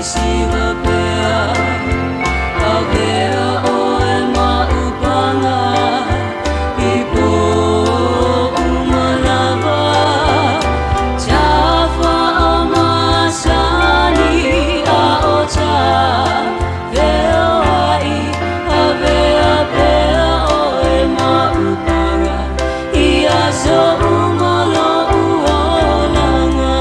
Siva pea, avea oe ma upaga i poʻu manawa. Cha faamasani a o cha feoai, avea pea oe ma upaga i aso uma o loʻu olaga.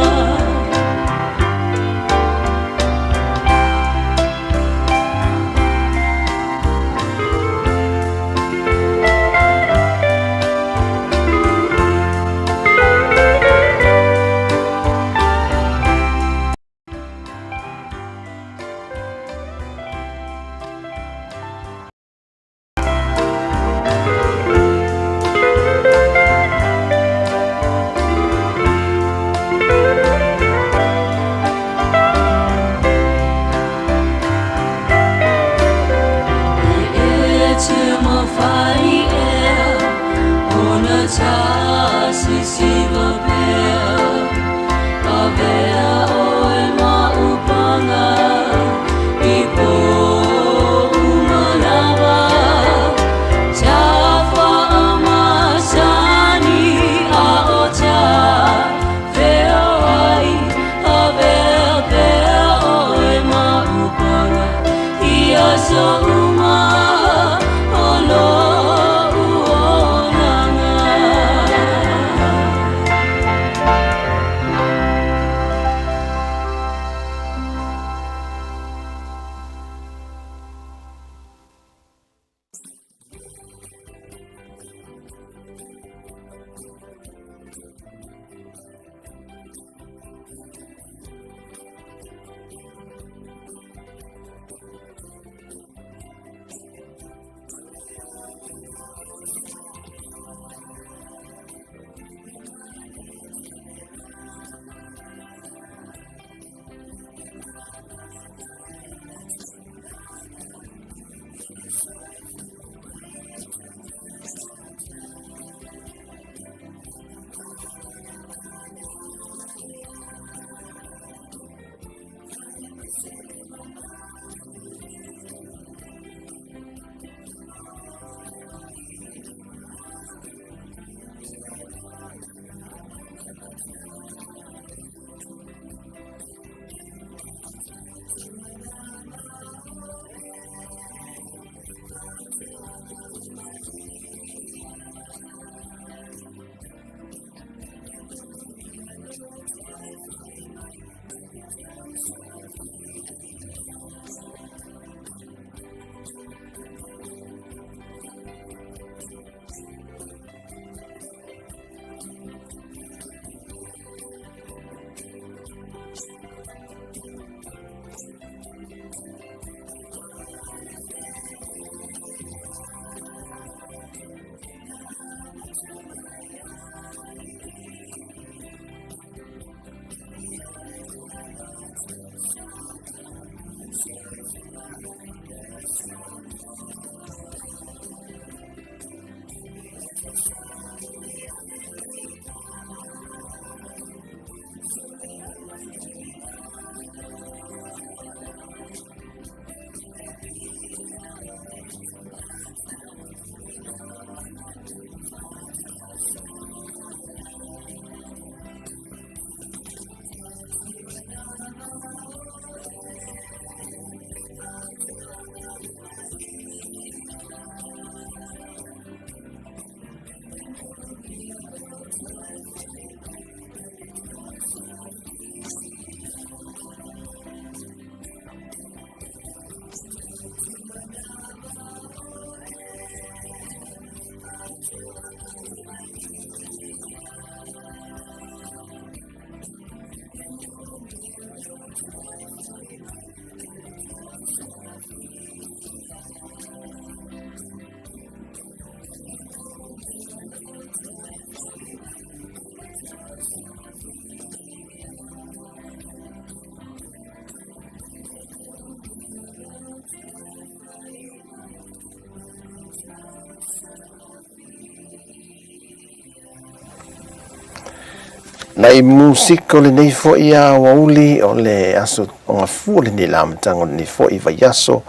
Nai musika o lenei foi aoauli o le aso o gafua lenei le amataga o lenei foi vaiaso.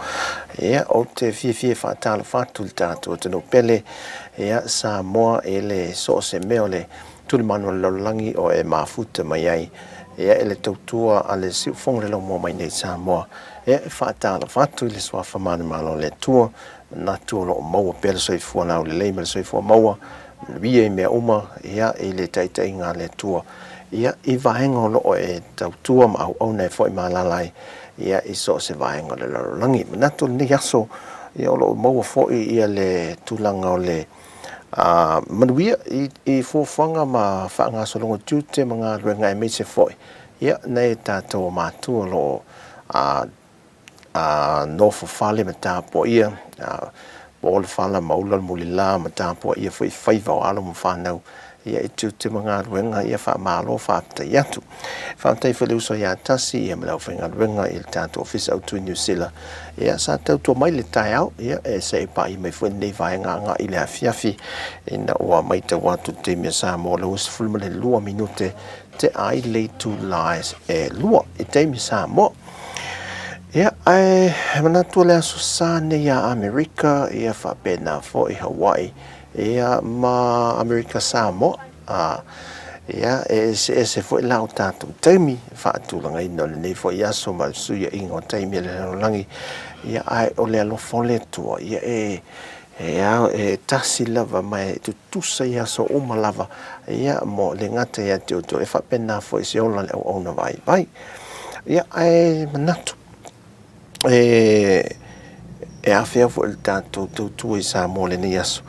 Ia, ou te fiafia e faatalofa atu i le tatou atunuu pele, ia, Samoa i le so o se mea o le tulimanu o le lalolagi o e mafuta mai ai, ia, i le tautua a le siufofoga o le laumua mai nei i Samoa. Ia, e faatalofa atu i le suafa manumalo o le Atua, manatu o lo o maua pea le soifua laulelei ma le soifua maua manuia i mea uma, ia, i le taitaiga a le Atua, ia, i vaega o lo o e tautua ma auauna ai foi ma alaala ai, ia, i so o se vaega o le lalolagi. Manatu o lenei aso, ia, o lo o maua foi ia le tulaga o le manuia i fuafuaga ma faagasologa o tiute ma galuega aemaise foi, ia, nai o tatou matua o lo o a nofo fale ma tapuaia, a po le fala ma ula le mulila ma tapuaia foi faiva o alo ma fanau, ia e tiute ma galuega, ia faamalo faafetai atu. Faafetai foi le uso ia Tasi ia ma le aufaigaluega i le tatou Ofisa Autu i Niu Sila, ia sa tautua mai le taeao, ia e se i paia mai foi lenei vaega agai i le afiafi, ina ua matau atu i le taimi a Samoa o le 22 minute te ai le itula e 2 i taimi Samoa. Ia, ae manatu o le Aso Sa nei a Amerika, ia faapena foi Hawaii, ia ma Amerika Samoa. A, ia, e eseese foi la o tatou taimi faatulagaina o lenei foi aso ma le fesuiaiga o taimi a le lalolagi. Ia, ae o le alofa o le Atua, ia e, e ao, e tasi lava ma e tutusa i aso uma lava, ia, mo le gata ia te outou, e faapena foi se ola le auauna vaivai. Ia, ae manatu, e, e afea foi le tatou tautua i Samoa i lenei aso,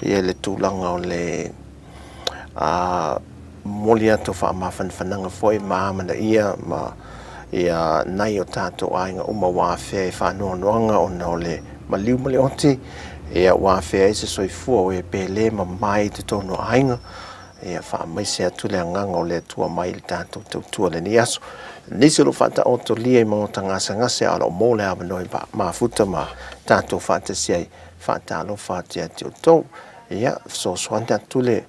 ia le tulaga o le a, momoli atu o faamafanafanaga foi ma amanaia ma ia nai o tatou aiga uma ua afea i faanoanoaga ona o le maliu ma le oti, ia ua afea ai se soifua o e pele ma mamae i totonu o aiga. Ia faamaise atu le agaga o le Atua mai i le tatou tautua i lenei aso. Nisi o lo o faataotolia i maota gasegase a o lo o maua le avanoa i mafuta ma tatou faatasi ai, faatalofa atu ia te outou. Ia fesoasoani atu le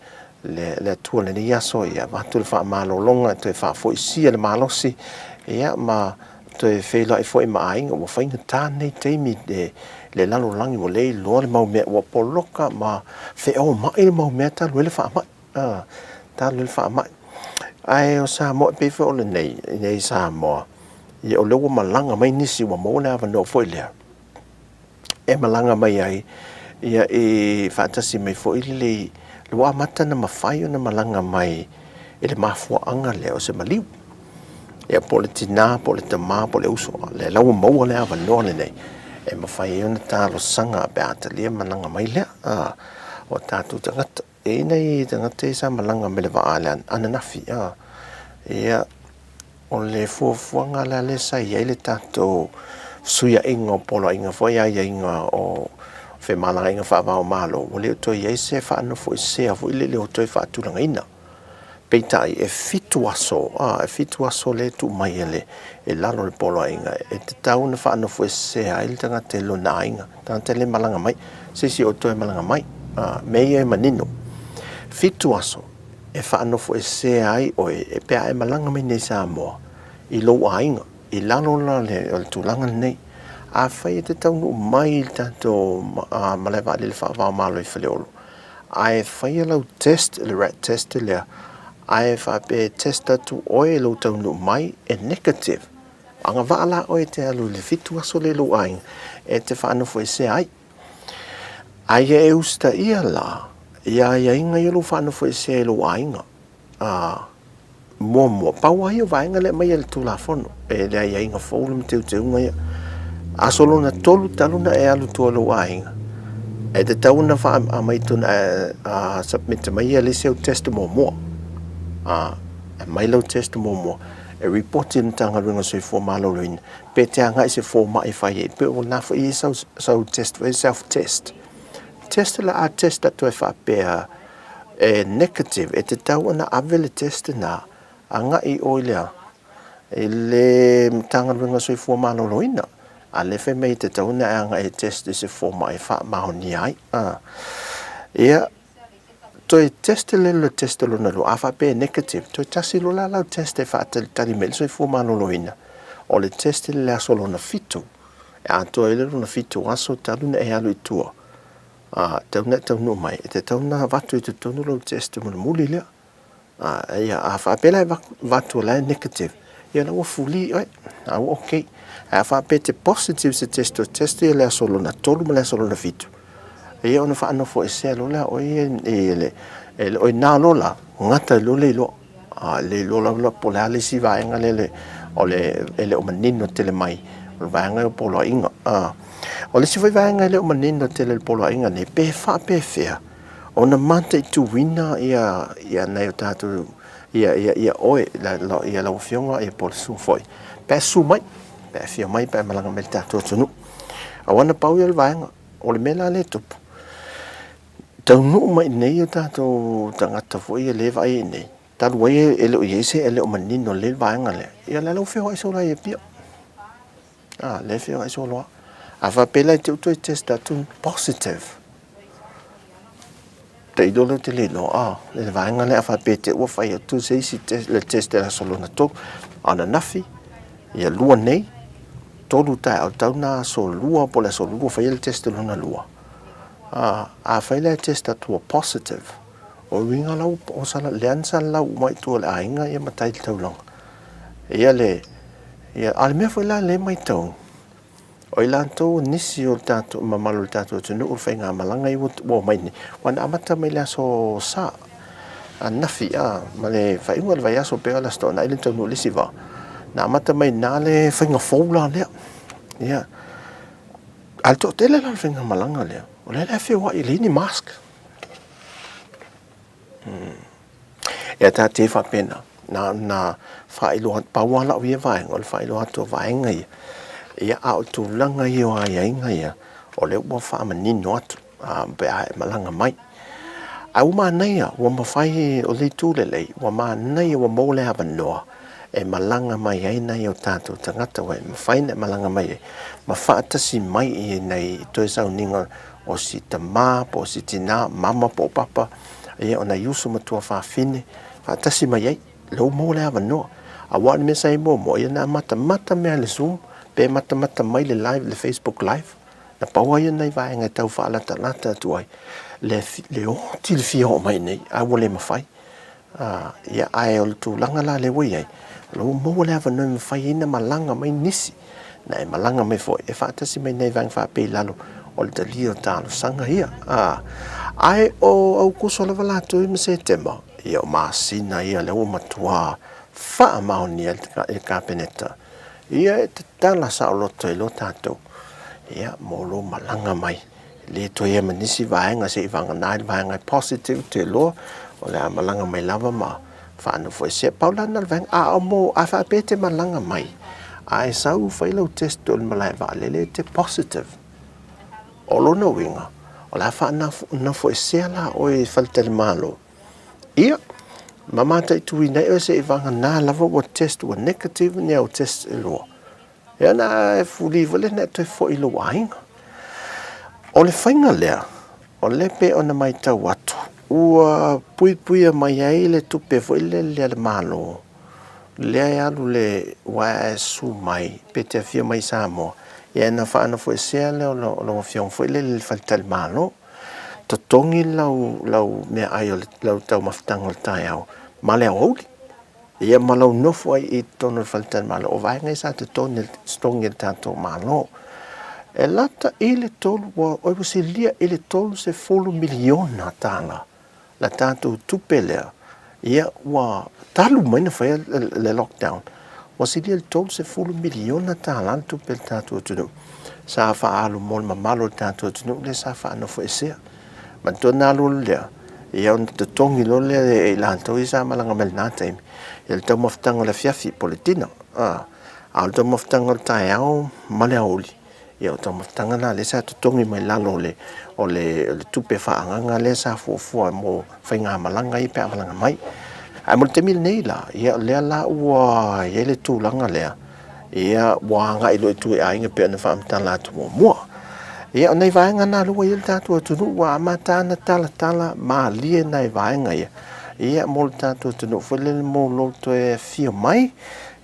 le, le Atua i lenei aso, ia avatu le faamalologa e toe faafoisia le malosi, ia ma toe feiloai foi ma aiga. Ua faigata lenei taimi i le lalolagi, ua le iloa le mau mea, ua poloka ma feomai le mau mea talu ai le faamai, talu ai le faamai. Ae o Samoa, e pei foi o lenei, i Samoa, ia o lea ua malaga mai nisi ua maua le avanoa foi lea e malaga mai ai, ia e faatasi mai foi le, ua amata ona mafai ona malaga mai i le mafuaaga lea o se maliu. Ia po o le tinā, po o le tamā, po o le uso, lea la ua maua le avanoa lenei e mafai ai ona talosaga pe a talia malaga mai lea a o tatou tagata. E i ai nai tagata ia sa malaga mai le vaa i le ananafi, a, ia, o le fuafuaga la lea sa i ai le tatou fesuiaiga o poloaiga foi, aiaiga o femalagaaiga faava o Malo, ua le o toe i ai se faanofoesea foi lele o toe faatulagaina. Peitai, e fitu aso, ā, e fitu aso lea e tuu mai e le, i lalo o le poloaiga, e tatau ona faanofoesea ai le tagata i lona aiga, tagata e le malaga mai, se isi o toe malaga mai, ā, mea ia e manino. Fitu aso e faanofoesea ai oe e pe a e malaga mai nei i Samoa i lou aiga, i lalo la o le tulaga lenei. Afai e te taunuu mai i le tatou malae vaalele faava-o-Malo i Faleolo, Ae faia lau test, le rat test lea, ae faapea e test atu oe i lou taunuu mai e negative. Agavaa la oe e te alu i le fitu aso lea i lou aiga e te faanofoesea ai. Aia e usitaia la ia aiaiga ia lou faanofoesea i lou aiga. Ā, muamua, pau lava ia o vaega lea e aumai e le Tulafono, e le aiaiga fou le ma teuteuga ia. Aso lona tolu talu ona e alu tua i lou aiga, e tatau ona aumai tonu, a submit mai ia le isi au test muamua. Ā, aumai lau test muamua, e report i le Matagaluega o le Soifua Maloloina, pe te agai i se fomai e fai ai, pe o lena foi e i ai sau test foi, self test. Test la, a test atu ai faapea, E negative, e tatau ona ave le test lena agai i o i le a? I le Matagaluega o Soifua Maloloina. A lea fai mai e tatau ona e agai e test i se fomai e faamaonia ai. A. Ia, toe test lea o le test lona lua, a faapea e negative, toe tasi loa la lau test e faatalitali mai ai le soifua maloloina, o le test i le aso lona fitu. E atoa ai le lona fitu aso talu ona e alu i tua, ā, talu ona e taunuu mai, e tatau ona avatu i totonu lau test mulimuli lea. Ā, ia, a faapea la e avatu o la e negative, ia la ua fuli oe, a ua okay. Ae a faapea e te positive se test o test ia le aso lona tolu ma le aso lona fitu, ia ona faanofoesea loa lea o oe ia i le, o i ina loa la, gata ai loa le iloa. A le iloa lava la po o le a le isi vaega lea o le, e le o manino tele mai, o le vaega o poloaiga. A, o le isi foi vaega e le o manino tele i le poloaiga nei, pe faapefea ona mataituina ia, ia nai o tatou, ia, ia, ia oe, la, la, ia lau Afioga, ia po o le susu foi, pe a susu mai, pe a afio mai, pe a malaga mai i le tatou atunuu. Aua na pau ia o le vaega, o le mea la lea e tupu, taunuu mai i inei o tatou tagata foi ia lea e vaai i inei, talu ai e le o i ai se, e le o manino lelei le vaega lea, ia o lea la ua feoai solo ai i Apia. A, lea e feoai solo lava. A faapea la e te i ua toe test atu positive, tailo lea ou te le iloa, a, le vaega lea a faapea e te i ua fai atu se isi test, le test i le aso lona tolu, a o ananafi, ia lua nei, tolu taeao, tau na aso lua po o le aso lua faia le test lona lua. A, afai la e test atu ua positive, o le uiga la ua sala, lea na salalau uma i tua o le aiga ia ma tai i le taulaga. Ia le, ia, a o le mea foi la lea e matau, o i latou o nisi o le tatou, mamalu o le tatou atunuu o le faigamalaga ia ua omai nei, aua na amata mai i le aso Sa, ananafi, a, ma le faaiuga o le vaiaso pei o le Aso Toonai lea na taunuu i le isi vaa, na amata mai i ina le faiga fou la lea. Ia, a o le toatele la o le faigamalaga lea, o lea la e feoai e leai ni mask. Ia tā te faapena, na, na faailoa, pau lava lau ia vaega, o le faailoa atu o vaega ia. Ia, a o tulaga ia o aiaiga ia, o lea ua faamanino atu, a, pe a e malaga mai. Ae ua manaia, ua mafai, o le itu lelei, ua manaia, ua maua le avanoa e malaga mai ai nai o tatou tagata, ua mafai ona e malaga mai ai, ma faatasi mai i nai toe sauniga o si tama po o si tina, mama po o papa, ia o nai uso ma tuafafine, faatasi mai ai, lea ua maua le avanoa. Aua o le mea sa i ai muamua, ia na matamata mea i le Zoom, pe matamata mai le live, le Facebook live, na pau lava ia o nai vaega e tau faalatalata atu ai le, le oti le fia oo mai nei, ae ua le mafai. Ā, ia, ae o le tulaga la lea ua i ai, o la ua maua le avanoa e mafai ai ona malaga mai nisi, na e malaga mai foi e faatasi mai nei vaega faapea i lalo o le talia o talosaga ia. Ā, ae o Aukuso lava latou ia ma Setema, ia o masina ia lea ua matua faamaonia e le Kapeneta, ia e tatala saoloto ai loa tatou, ia, mo lou malaga mai. E le toe i ai ma nisi vaega se i vagana ai le vaega e positive te iloa, o le a malaga mai lava ma faanofoesea. Pau la lena o le vaega, a o mo, a faapea e te malaga mai, a e sau fai lau test o le malae vaalele e te positive. O lona uiga, o le a faanofoesea la oe i faletalimalo, ia, ma mataituina ai oe se i vagana lava ua test ua negative ni au test e lua. Ia na e fuli foi lea na e toe foi i lou aiga. O le faiga lea, o lea pei ona matau atu, ua puipuia mai ai le tupe foi lele a le Malo, lea e alu le, aua e susu mai pe te afio mai i Samoa, ia ona faanofoesea lea o lau afioga foi lele i le faletalimalo. Totogi lau, lau meaai o le, lau taumafataga o le taeao ma le aoauli. Ia ma lau nofo ai i totonu o le faletalimalo, o vaega ia sa totogi e le tatou Malo. E lata i le tolu, ua oi ua silia i le $30 miliona la tatou tupe lea, ia ua talu mai na faia le lockdown, ua silia i le $30 miliona le tupe a le tatou atunuu sa faaalu mo le mamalu o le tatou atunuu lea sa faanofoesea. Manatua ona alu lea, ia ona totogi loa lea e i latou ia sa malaga mai i lena taimi, ia le taumafataga o le afiafi po o le dinner, a o le taumafataga o le taeao ma le aoauli, ia o le taumafataga lena lea sa totogi mai lalo o le tupe faaagaaga lea sa fuafua mo faigamalaga ia pe a malaga mai. Ae mo le taimi lenei la, ia o lea la ua i ai le tulaga lea, ia ua agai loa i tua i aiga pei ona faamatala atu muamua. Ia, o nai vaega na lea ua i ai le tatou atunuu ua amata lava ona talatala malie nai vaega ia, ia mo le tatou atunuu foi lele mo lou toe afio mai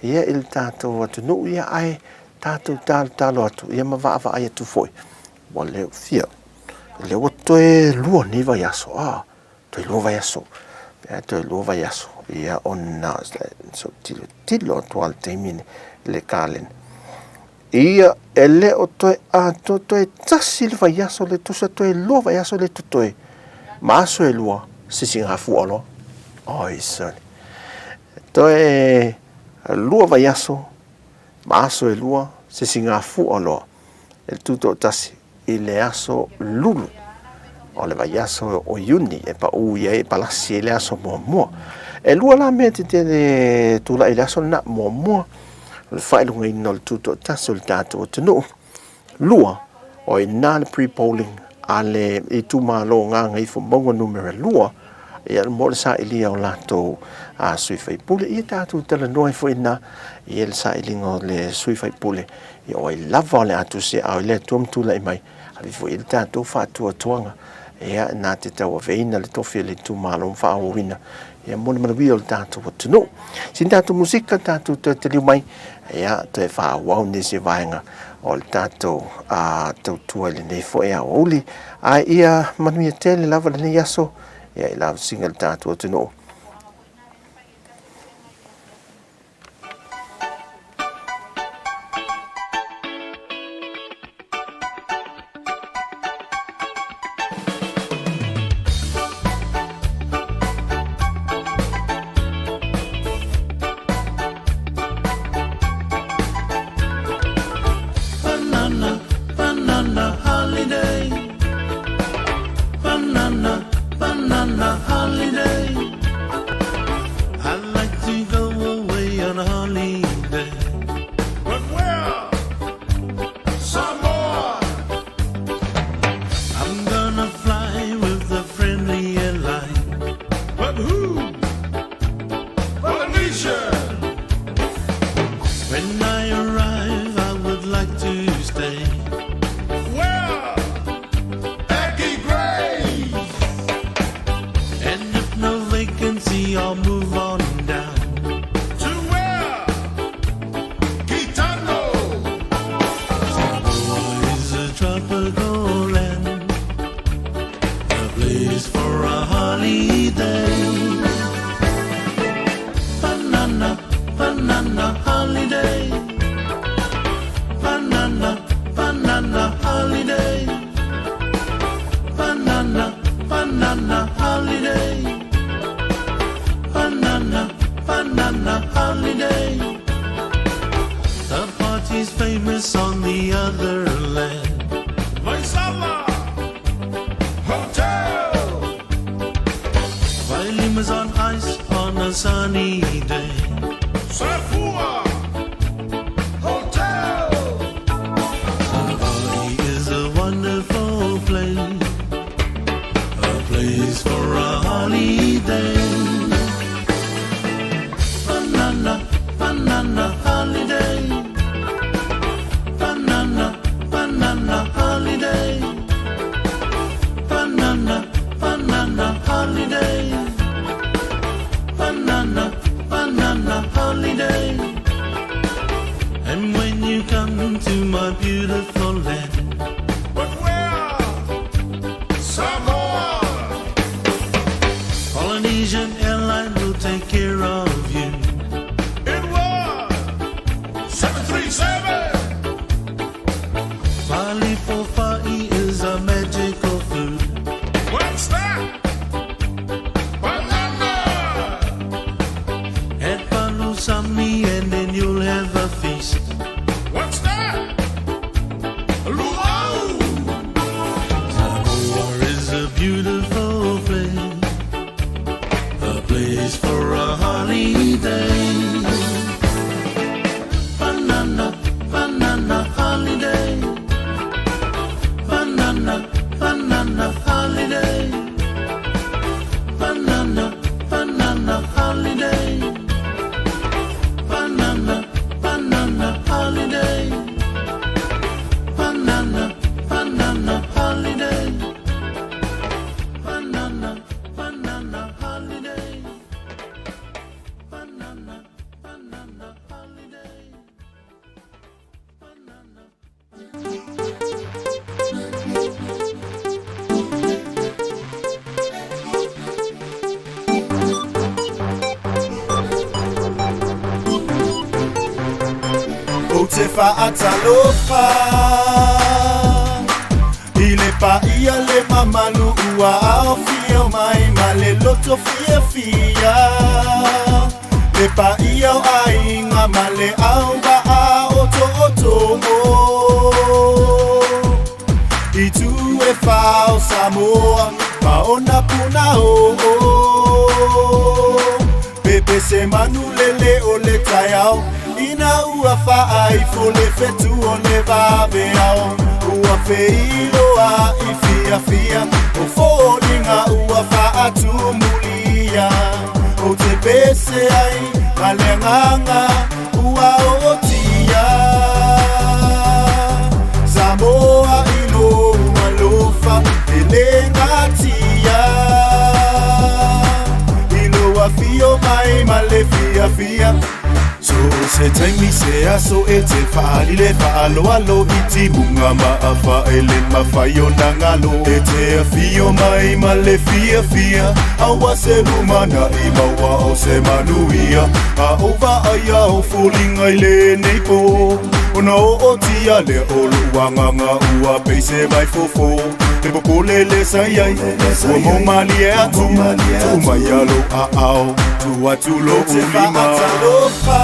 ia i le tatou atunuu, ia ae tatou talotalo atu ia ma vaavaai atu foi ua le fia lea ua toe lua nei vaiaso a toe lua vaiaso pe toe lua vaiaso ia ona so tilotilo atu lava i le taimi i le kalena ia e le o toe atoa toe tasi le vaiaso le tusa toe lua vaiaso le totoe ma aso e lua sisigafua loa. Oi sole. Toe lua vaiaso ma aso e lua sisigafua loa e le tutoatasi i le aso Lulu o le vaiaso o Iuni e paʻū i ai e palasi ai le aso muamua. E lua la mea tetele tulai i le aso lena. Muamua, o le faailogaina o le tutoatasi o le tatou atunuu. Lua, o i ina le pre-polling a le itumalo o Gagaifomauga numera 2, ia mo le sailia o latou a sui faipule. Ia tatou talanoa ai foi i ina i le sailiga o le sui faipule, ia o ai lava o le a tusiaao i le Atua ma tulai mai, ave foi i ai le tatou faatuatuaga, ia na te tauaveina le tofi o le itumalo ma faaauauina ia mo le manuia o le tatou atunuu. Sina tatou musika tatou toe taliu mai, ia toe faaauau nisi vaega o le tatou tautua i lenei foi aoauli. Ae ia manuia tele lava lenei aso, ia i lavasiga le tatou atunuu. Banana, banana holiday. Banana, banana holiday. I like to go away on a holiday. But where? Samoa! I'm gonna fly with the friendly airline. But who? Polynesian! When I arrive, I would like to stay. Where? Aggie Grace! And if no vacancy, I'll move on down. To where? Gitano! Samoa is a tropical land, a place for a holiday. Banana, banana holiday. Banana, banana holiday. Banana, banana holiday. Banana, banana holiday. The party's famous on the other land. Vaisala! Hotel! Vailima's on ice on a sunny day. Safua! Hotel! Hawaii is a wonderful place, a place for a holiday. Banana, banana holiday. Banana, banana holiday. Banana, banana holiday. Banana, banana holiday. And when you come to my beautiful land, But where? Samoa! Polynesian Airline will take care of you. In what? 737! Bali Pofa'i is a magical food. What's that? Banana! At Palusami and then you'll have a feast. What's that? Luau! Samoa is a beautiful place, a place for a holiday. te faatalofa I le paia le mamalu ua aofia mai ma le loto fiafia Le paia o aiga ma le auvaa o tootoo I tu e whā o Samoa ma ona puna o Pepe se manu lele o le taeao Ina ua faaifo le fetu o le vaveao Ua feiloai fiafia O foliga ua faatumulia Ou te pese ai ma le agaga ua ootia Samoa i lou alofa e le natia I lou afio mai ma le fiafia So o se taimi se aso e te faaali le faaaloalo i timuga ma afa e le mafai ona galo E te afio mai ma le fiafia Aua se lumanai maua o se manuia A ou vaaia o foliga i lenei po Ona ootia lea o lou agaga ua pei se vaifofo Le popole le sa i ai Ua maumalie atu Tuu maia lou aao Tuu atu lou lima Talofa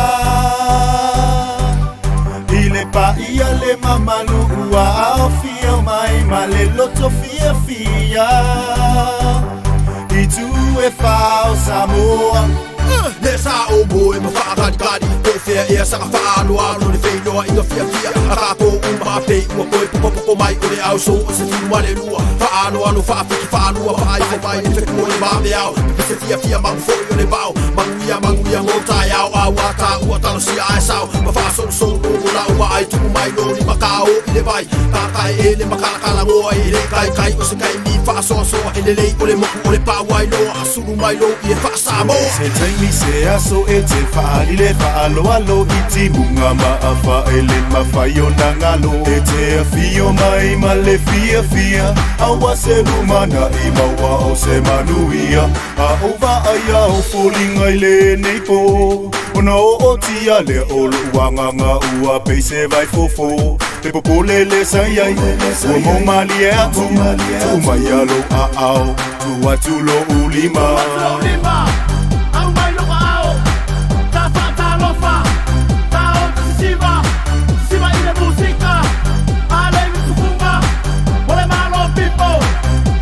I le paia le mamalu ua aofia mai ma le loto fiafia I tu e whā o Samoa Le sa o moe ma faakalikali Po fea ea saka faaloalo Le feiloaiga fiafia a tatou uma pei ua toe popopopo mai o le au so o se filu ma le lua faaloalo faafiki faalua faaifo mai le fetu o le vaveao pepese fiafia magu fo'i o le vao manuia manuia mo taeao a ua taua talosia ae sao ma faasolosolo mo lau vaai tuu mai lo lima kao i le vai tatae e le makalakalagoa e le kaikai o se kaimi faasoasoa e lelei o le moku o le pauai loa sulu mai lou ie faasamoa Se taimi se aso e te faaali le faaaloalo i timuga ma afa e le mafai ona galo E te afio mai ma le fiafia Aua se lumanai maua o se manuia A ou vaaia o foliga i lenei po Ona ootia lea o lou agaga ua pei se vaifofo Le popole le sa i ai Ua maumalie atu Tuu maia lou aao Tuu atu lou lima Lima, au mai lou aao, ta faatalofa, ta o sisiva, sisiva i le musika, a le tufuga, o le malo pipo,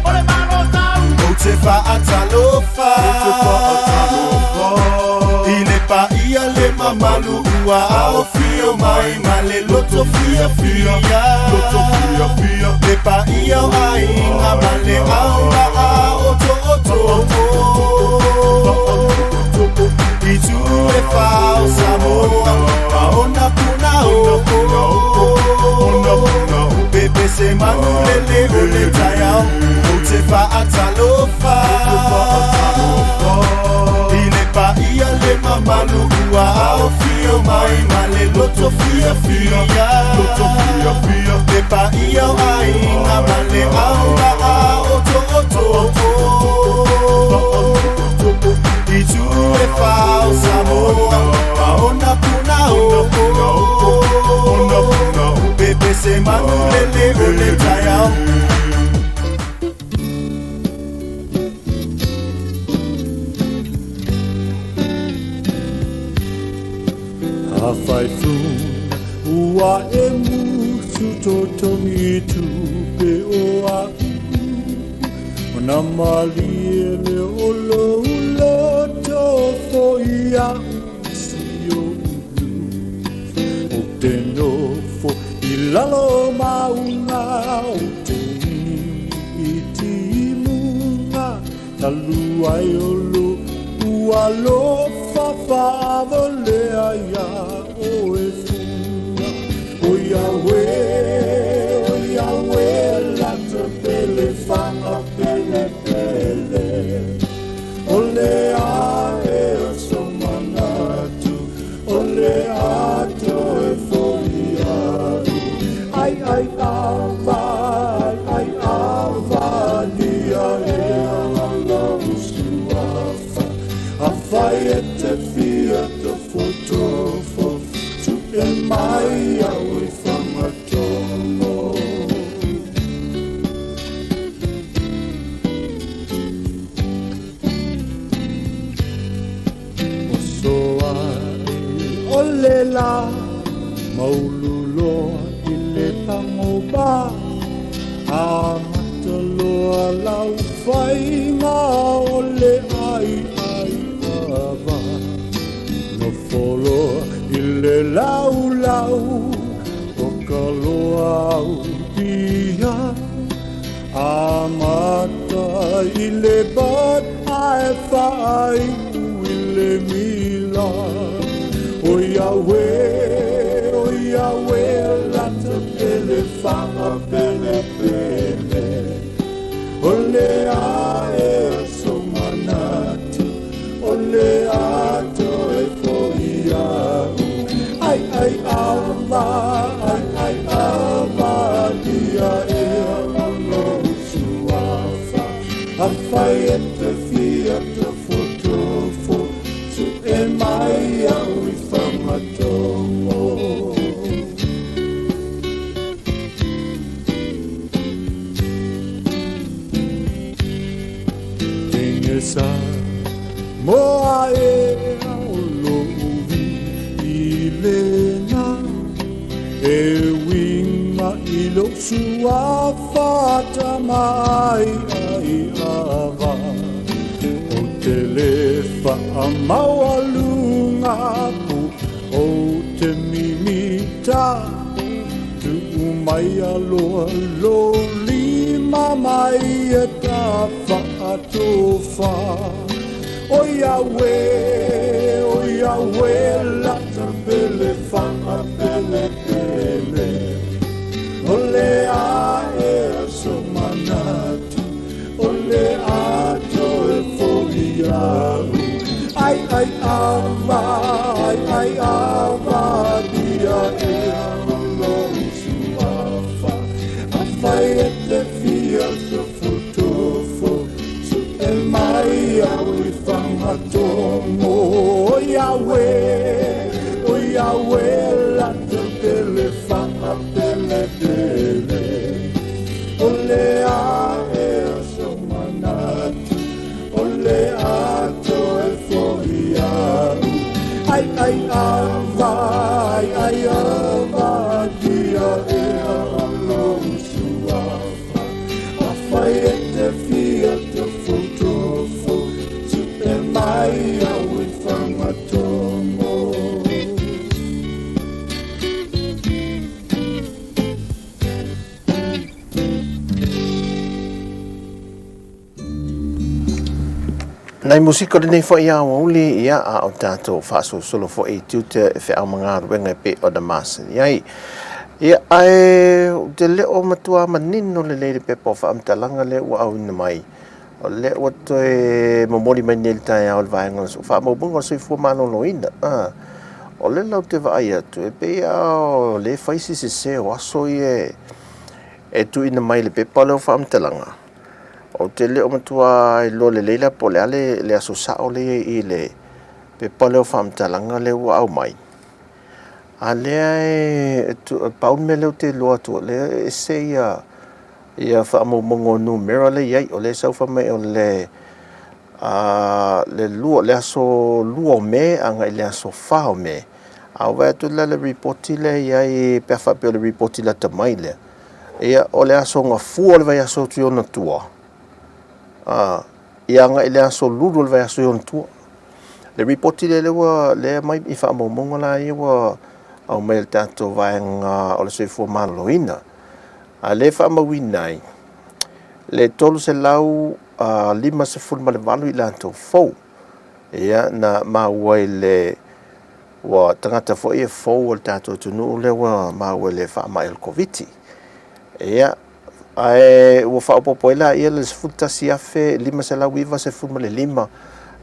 o le malo tau. Ou te faatalofa I le paia le mamalu ua aofia mai ma le loto fiafia Le paia o aiga ma le auvaa o tootoo I tu e whā o Samoa ma ona puna o Pepe se manu lele o le taeao Ou te faatalofa I le paia le mamalu ua aofia mai ma le loto fiafia Le paia o aiga ma le auvaa o tootoo I tu e whā o Samoa ma ona puna o Pepe se manu lele o le taeao Afai ua e musu totogi tupe o a'u Ona malie le o lou loto fo'i a'u si o'u Ou te nofo i lalo o mauga Ou te inu i timuga Talu ai o lo'u alofa faavalea iā oe fuga O Iawe, o Iawe lata pele faapelepele O le ae o so manatu O le a toe fo'i a'u Ai ai ava, ai ai ava lia ea lou suafa Afai e te fia tofotofo. Su'e mai au i Fagatogo. Oso ae o le la, maulu loa i le pagopa, amata loa lau faiga o le aiai ava. Nofo loa i le laulau o ka loa au pia, amata i le bud ae faaiu i le mila. O Yahweh, o Yahweh, lata pele faapelepele. O le ae o so manatu, o le ato e foi au. Ai ai ava, ai ai ava, dia ea o lou suafa. Afai e te fia tofotofo, su'e mai au i Fagatogo. Teine sa moa ea o lou i lena e uiga i lou suafa tama ai ai ava. Ou te le faamaualuga po ou te mimita, tuu mai aloa lou lima mai e ta faatofa. O Yahweh, o Yahweh, lata pele faapelepele. O le ae o so manatu, o le ato e foi au. Ai ai ava, ai ai ava, dia ea o lou suafa. Afai e te fia tofotofo, su'e mai au i Fagatogo. O Yahweh, o Yahweh, lata pele faapelepele. O le ae o so manatu, o le ato e foi au. Ai ai ava, ai ai ava, dia ea o lou suafa. Afai e te fia tofotofo, su'e mai au i Fagatogo. Nai musika o lenei foi aoauli, ia, a o tatou faasolosolo foi i tiute e feau ma galuega e pei ona masani ai. Ia, ae ou te le o matua manino lelei le pepa o faamatalaga lea ua auina mai, o lea ua toe momoli mai nei i le taeao i le vaega o le faamaumauga o le soifua maloloina. A, o lea la ou te vaai atu, e pei lava o lea e fai si sese o aso ia e tuuina mai i le pepa lea o faamatalaga. Ou te le o matua iloa lelei la po o le a le aso sao lea i i le pepa lea o faamatalaga lea ua aumai. A lea e pau le mea lea ou te iloa atu, o lea e ese ia ia faamaumauga o numera lea e i ai. O lea e sau fai mai o le le lua, le aso 2 o Me agai i le aso 4 o Me. A ou vaai atu la i le ripoti lea e i ai pe a faapea o le ripoti lata mai lea, Ia, o le aso Gafua o le vaiaso atu i ona tua, a, ia agai i le aso Lulu o le vaiaso i ona tua. Le ripoti lea lea ua lea mai i faamaumauga la ia ua aumai e le tatou vaega o le soifua maloloina. A lea e faamauina ai le 358 i latou fou. Ia, na maua i le Ua tagata foi e fou o le tatou atunuu lea ua maua i le faamai o le Koviti. Ia, ae ua faaopoopo ai laia le 11,595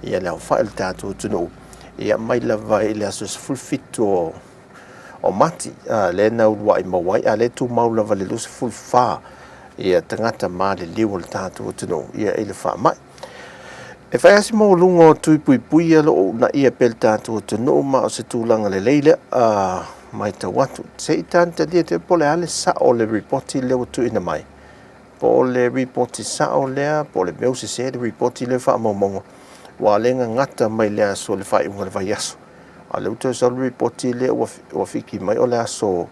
ia le aofai o le tatou atunuu, ia mai lava i le aso 17 o o Mati, a, lea na uluai maua ai, a lea e tumau lava le 24 ia tagata maliliu o le tatou atunuu ia i le faamai. E fai lava si maualuga o tui puipui ia o lo o uunaia pea e le tatou atunuu ma o se tulaga lelei lea. Matau atu, se i talitalia te po o le a le sao o le ripoti lea ua tuuina mai, po o le ripoti sao lea, po o le mea ua sese le ripoti lea faamaumauga, aua o lea e gagata mai le aso le faaiuga o le vaiaso. A o lea ua toe sau le ripoti lea ua fiki mai o le aso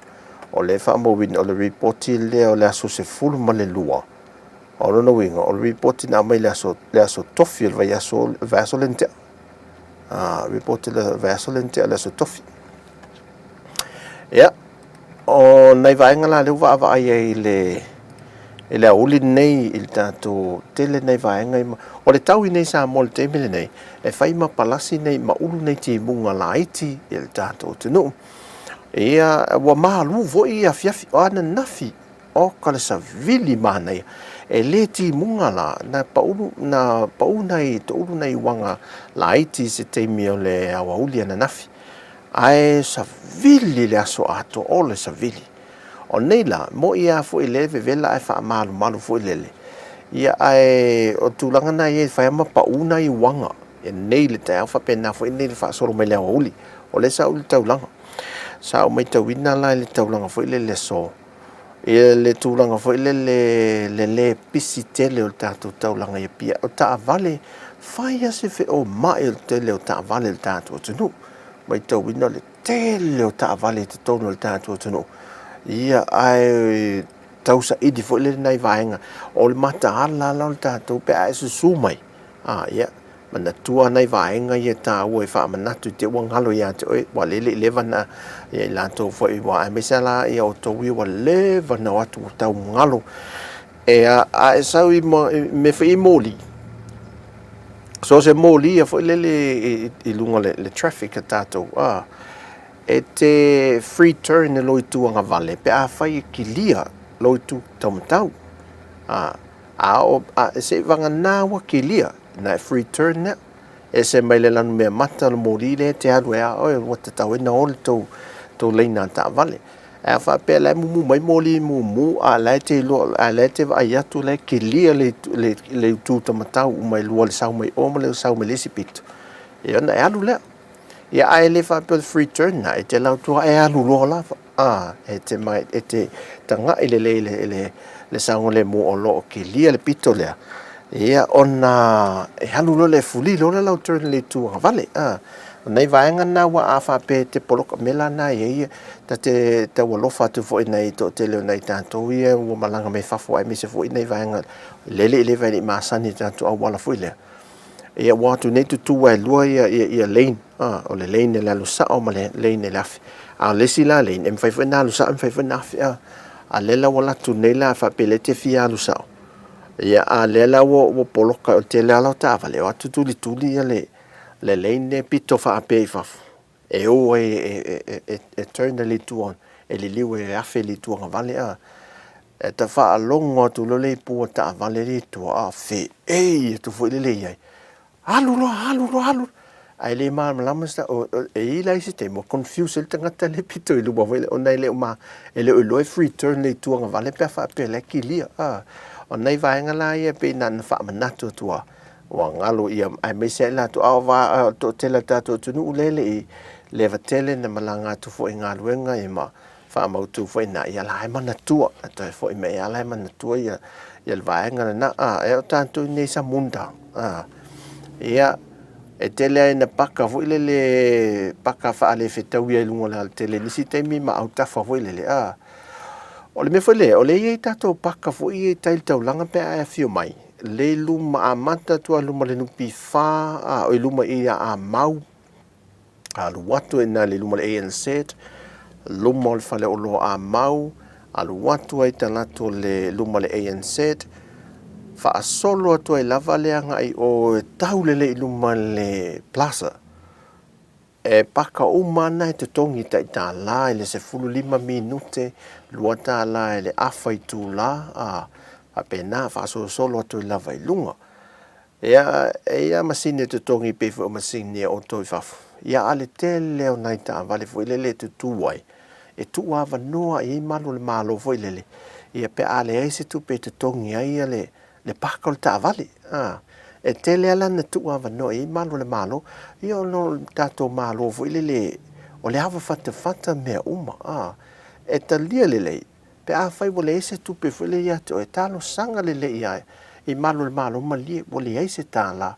o lea e faamauina o le ripoti lea o le aso 12. O lona uiga, o le ripoti na aumai le aso, le aso tofi o le vaiaso, le vaiaso lea na tea. Ripoti le vaiaso lea na tea le aso tofi. Ia, o nai vaega la lea ua vaavaai ai i le i le aoauli lenei i le tatou tele nai vaega ia. O le tau i nei Samoa i le taimi lenei, e fai ma palasi nei ma ulu nei timuga laiti i le tatou atunuu. Ia, ua malu foi afiafi, o ananafi, oka le savili manaia. E le timuga la, na paulu, na pau nai toulu nai uaga laiti i se taimi o le aoauli ananafi. Ae savili le aso atoa, o le savili. O nei la, mo'i a foi le vevela ae faamalumalu foi lele. Ia ae o tulaga na ia e fai ma pau nai uaga e nei le taeao faapena foi nei le faasolo mai le aoauli. O lea sa ou i le taulaga. Sa ou matauina la i le taulaga foi lele aso, ia le tulaga foi lele le le pisi tele o le tatou taulaga i Apia. O taavale, fai lava se feoma'i o le tele o taavale i le tatou atunuu. Matauina le tele o taavale i totonu o le tatou atunuu. Ia, ae tausaili foi lele nai vaega. O le mataala la o le tatou pe a e susu mai, a, ia, manatua nai vaega ia taua e faamanatu i te ua galo ia te oe, ua lele i leva na, ia i latou foi ua, aemaise la ia outou ia ua leva na o atu ua tau galo. E a, a e sau i mea foi i moli, so se moli ia foi lele i luga le, le traffic a tatou, a, e te free turn e lou itu agavale pe a fai e kilia lou itu taumatau. A, a o, a, se i vagana ua kilia, na e free turn lea. Ese mai le lanu mea mata o le moli lea e te alu ai a oe, ua tatau ai na o le tou, tou laina taavale. Ae a faapea la e mumu mai moli mumu a la e te iloa, a la e te vaai atu la e kilia le, le, le itu tamatau uma e lua le sau mai o ma le sau mai le isi pito, ia ona e alu lea. Ia ae le faapea o le free turn na, e te lautua e alu loa lava. A, e te mai, e te taga'i lelei le, le, le saogalemu o lo o kilia le pito lea, ia ona e alu loa lea e fuli loa le lau turn i le itu agavale. A, o nai vaega na ua a faapea e te poloka, mea la na e i ai ia, ta te tau alofa atu foi i nai toatele o nai tatou ia ua malaga mai fafo aemaise foi nai vaega lele i leva e le i masani i tatou auala foi lea. Ia ua atu nei tutu e lua ia, ia, ia lane, a, o le lane e le alu sao ma le lane e le afe. A o le isi la lane, e mafai foi ona alu sao, e mafai foi ona afe, a. A lea la ua alu atu nei la faapea lea e te fia alu sao. Ia, a lea la ua, ua poloka, o le tele lava o taavale, o atu tulituli ia le, le lane e pito faapea i fafo, e o ai e turn i le itu e liliu e afe i le itu agavale a. E ta faalogo atu loa le ipu o taavale lea i tua, a feei atu foi lele i ai. Alu loa, alu loa, alu. Ae le malamalama se e i ai la isi taimi ua confuse ai le tagata lea pito i luma foi lea ona e le o ma, e le o iloa e free turn le itu agavale pe a faapea o la e kilia. A, o nai vaega la ia pei na ona faamanatu atu lava, ua galo ia aemaise ai latou a o va o le toatele o le tatou atunuu lea e le i leva tele na malaga atu foi i galuega ia ma faamautu foi na ia la e manatua e toe foi mai ia la e manatua ia ia le vaega lena a e o tatou nei sa munda a ia e tele ai na paka foi lele paka faalefetauia i luga o le alatele i nisi taimi ma autafa foi lele a o le mea foi lea o lea e i ai tatou paka foi ia i tai i le taulaga pe a e afio mai le i luma amata atu lava i luma o le NPF a o i luma i ia Amau alu atu i ina i luma o le ANZ luma o le faleoloa Amau alu atu ai talaatu o le luma o le ANZ faasolo atu ai lava le agai o e tau lelei i luma le Plaza. E paka uma ana e totogi tai tālā i le 15 minute, $2 i le afa itulā, ā, faapena, faasolosolo atu ai lava i luga. Ia, e i ai lava masini e totogi pei foi o masini a outou i fafo. Ia, a le tele o nai taavale foi lele e tutū ai, e tuu avanoa i ai malu o le Malo foi lele, ia pe a leai se tupe e totogi ai le, le paka o le taavale, a, e tele lava la na tuu avanoa i ai malu o le Malo, ia ona o le tatou Malo foi lele O le ava fatafata mea uma, a. E talia lelei, pe afai ua leai se tupe foi lea ia te oe, talosaga lelei ia i malu o le Malo malie, ua leai se tālā,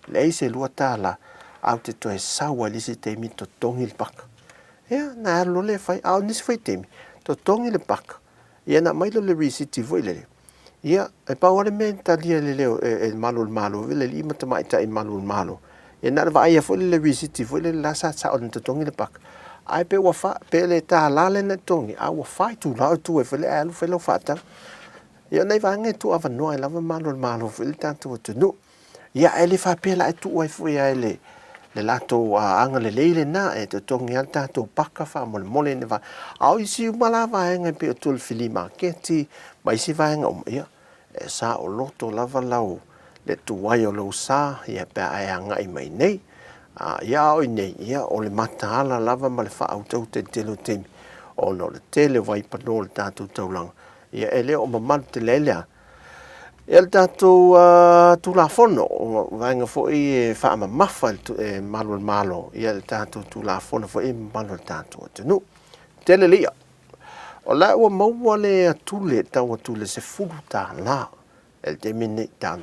leai se $2, ae ou te toe sau ai i le isi taimi totogi le paka. Ia, na alu loa lea e fai. A o nisi foi taimi, totogi le paka, ia ona aumai lea o le risiti foi lele, Ia, e pau lava le mea e talia e le leo e malu o le Malo foi le alii ma tamaitai malu o le Malo, ia na o le vaaia foi lea i le risiti foi lele la sa sao ona totogi le paka. Ae pe ua fa, pe le $1 lea na totogi, a ua fa itula o e tu ai foi lea ae alu fai lau faatau. Ia o nai vaega e tuuavanoa ai lava malu o le Malo foi le tatou atunuu. Ia, ae le faapea la e tuu ai foi lava e le latou agalelei lena, e totogi lava le tatou paka faamolemole ina va. A o isi uma la vaega e pei o tua i le fili maketi ma isi vaega uma, ia, e saoloto lava lau, le tuai o lou sa, ia, pe a e agai mai nei. A, ia, a o i nei, ia, o le mataala lava ma le faautauta i le tele o taimi, ona o le tele o vaipanoa o le tatou taulaga, ia, e le o mamalu tele ai le a? Ia le tatou Tulafono, o vaega foi e faamamafa e malu o le Malo, ia le tatou Tulafono foi e mamalu o le tatou atunuu. Tele le ia. O la ua maua le atule, tau atule $10 e le taimi nei, tau.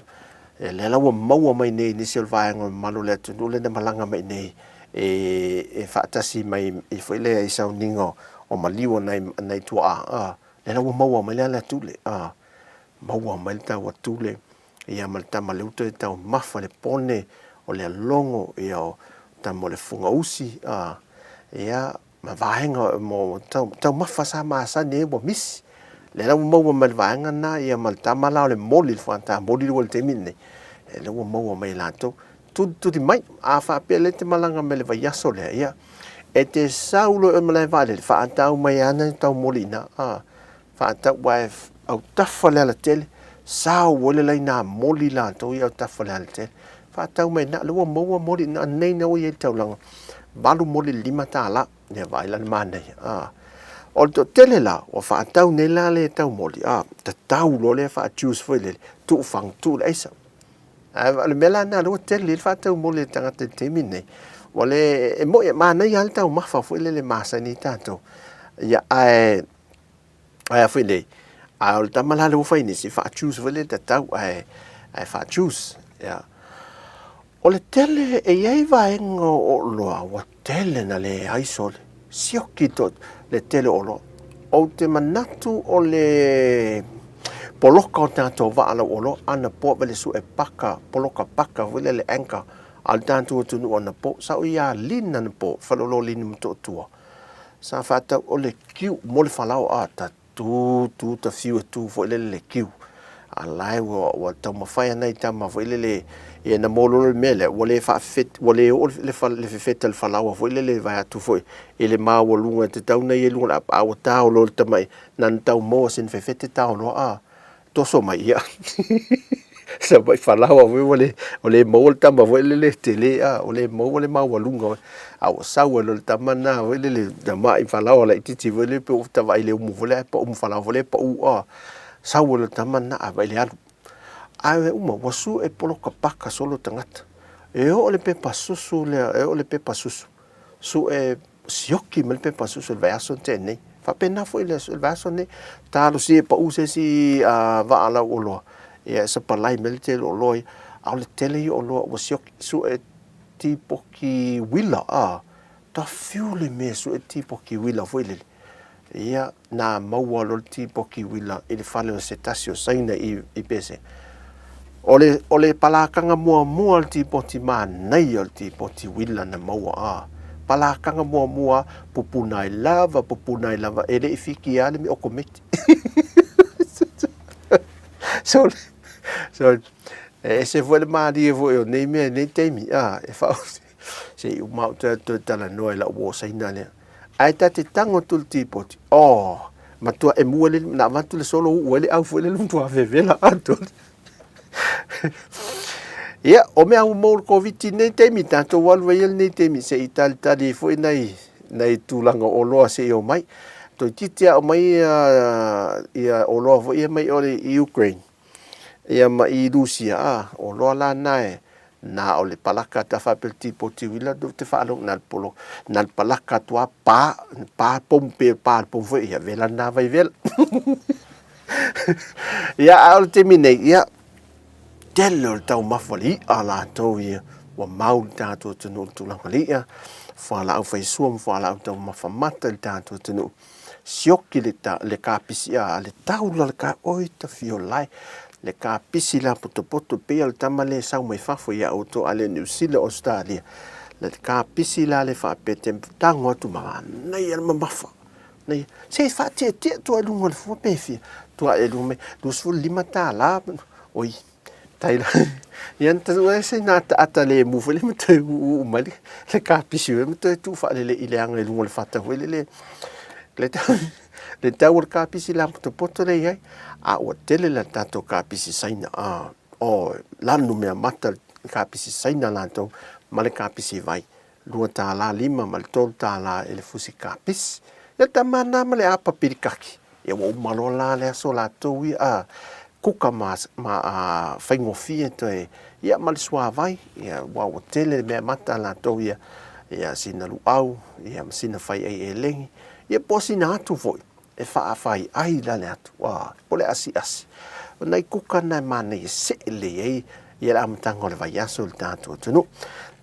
E lea la ua maua mai nei nisi o le vaega o le mamalu o le atunuu lea na malaga mai nei e faatasi mai i foi lea i sauniga o maliu o nai tuaa. Lea la ua maua mai le atule, a, maua mai le tau atule, ia ma le tama lea ua toe taumafa le pone o le alogo, ia o tama o le fogausi, a, ia, ma vaega mo tau, taumafa sa masani ai ua misi. Lea la ua maua mai le vaega lena, ia ma le tama la o le moli, le fuata moli lea ua i le taimi lenei, ia lea ua maua mai e latou. Tulituli mai, a faapea lea e te malaga mai i le vaiaso lea, ia, e te sau loa i oe malae vaalele, faatau mai lava nai tau moli i ina, a, faatau, aua e autafa le alatele, sao ai le laina moli latou ia autafa le alatele. Faatau mai i ina, lea ua maua moli i ina, nei na ua i ai le taulaga, 8 moli i le $5, ia vaai la le manaia, a. O le toatele la, ua faatau nei la le tau moli, a, tatau loa lea faa-juice foi lele, tuu fagu, tuu le aisa. Ae o le mea la lena lea ua tele ai le faataumoli a le tagata i le taimi lenei, ua le, e moni e manaia lava le taumafa foi lele e masani ai tatou, ia ae, ae a foi nei, a o le tama la lea ua fai nisi, faa-juice foi lele tatau ae, ae faa-juice, ia. O le tele, e i ai vaega o oloa ua tele na leai sole, sioki to, le tele o oloa. Ou te manatu o le poloka o tatou vaa lau oloa anapo ave le sue paka, poloka paka foi lea le anchor a le tatou atunuu anapo. Sa ou ia Lin anapo, faleoloa o Lin i Motootua. Sa faatau o le kiu mo le falaoa a ta tu tu ta fiu e tu foi lele le kiu. A la e ua, ua taumafai ana i tama foi lele, ia na mololo le mea lea, ua le faafefete, ua le oo le, le fefeta le falaoa foi lele vae atu foi i le maualuga e tatau ona ia i luga o le apa, a ua tao loa le tamai, na ona tau maua sina fefete tao loa, a toso mai, ia, tamai falaoa foi ua le, ua le maua le tama foi lele tele, a, ua le maua le maualuga, a ua sau ai loa le tama lena foi lele, tamai falaoa laitiiti foi lele pei ua tavaai i le umu foi lea, ae pau ma falaoa foi lea e pau, a, sau ai loa le tama lena, a vaai i le alu. Ae uma, ua sue poloka paka solo tagata. E oo le pepa susu lea, e oo le pepa susu, sue sioki mai le pepa susu i le vaiaso na tea nei. Faapena foi le vaiaso nei, talosia e pau se isi vaa lau oloa, ia e sapalai mai le tele o oloa ia. A o le tele ia o oloa ua sioki, sue tipoki uila, a, ta fiu le mea e sue tipoki uila foi lele. Ia, na maua loa le tipoki uila i le fale o se tasi o Saina i Pese. O le, o le palakaga muamua o le tipoti manaia o le tipoti uila na maua, a. Palakaga muamua, pupuna ai lava, pupuna ai lava, e le i fiki lava le mea okometi. So, so, e ese foi le malie foi o nei mea i nei taimi, a, e whao, se i uma au toe toe talanoa i lau uo Saina lea. Ae ta te tango atu le tipoti, oh, matua e mua le, na avatu le solo uu ai le au foi lele matua vevela atoa. Ia, o mea ua maua le Koviti i nei taimi, tatou alu ai ia lenei taimi se i talitali ai foi nai, nai tulaga o oloa se i omai. Toeitiiti lava omai ia, ia oloa foi ia mai o le i Ukraine, ia ma i Rusia, a, oloa la na e, Na o le palaka atu a faapea le tipoti uila ou te faalogo na o le polo na o le palaka atu lava pa pa pomu pe pa le pomu foi ia vela lena vai vela. Ia a o le taimi nei ia tele o le taumafa o le i'a latou ia ua mau le tatou atunuu i le tulaga o le i'a, fualaau faisua ma fualaau taumafa mata i le tatou atunuu. Sioki le ta, le kapisi a le taula le ka, oi tafiolae, le kapisi la potopoto pei o le tama lea e sau mai fafo ia outou a le Niu Sila Ausetalia, le kapisi la le faapea te tago atu ma manaia le mamafa. Nei, se faatietie atu i luga o le fua pe fia, tua e luga mai, $25, oi, tai la, ia na tau ese na ataata lemu foi lea ma toe uuu mai le kapisi ma toe tuu faalelei i le aga i luga o le fata foi lele. Le tau, le tau o le kapisi la potopoto lea i ai, a ua tele la tatou kapisi Saina, a, o, lanu mea mata le kapisi Saina latou ma le kapisi vai. $2.5 ma le $3 i le fusi kapisi. Ia tama na ma le apa pilikaki. Ia ua uma loa la le aso latou ia, a, kuka ma, ma a, faigofie toe, ia ma le suavai, ia ua ua tele le mea mata a latou ia, ia sina luau, ia ma sina fai ai elegi, ia po o sina atu foi e faafai ai la le atu, a, po o le asiasi. O nai kuka na e manaia e see lelei ai ia le amataga o le vaiaso i le tatou atunuu.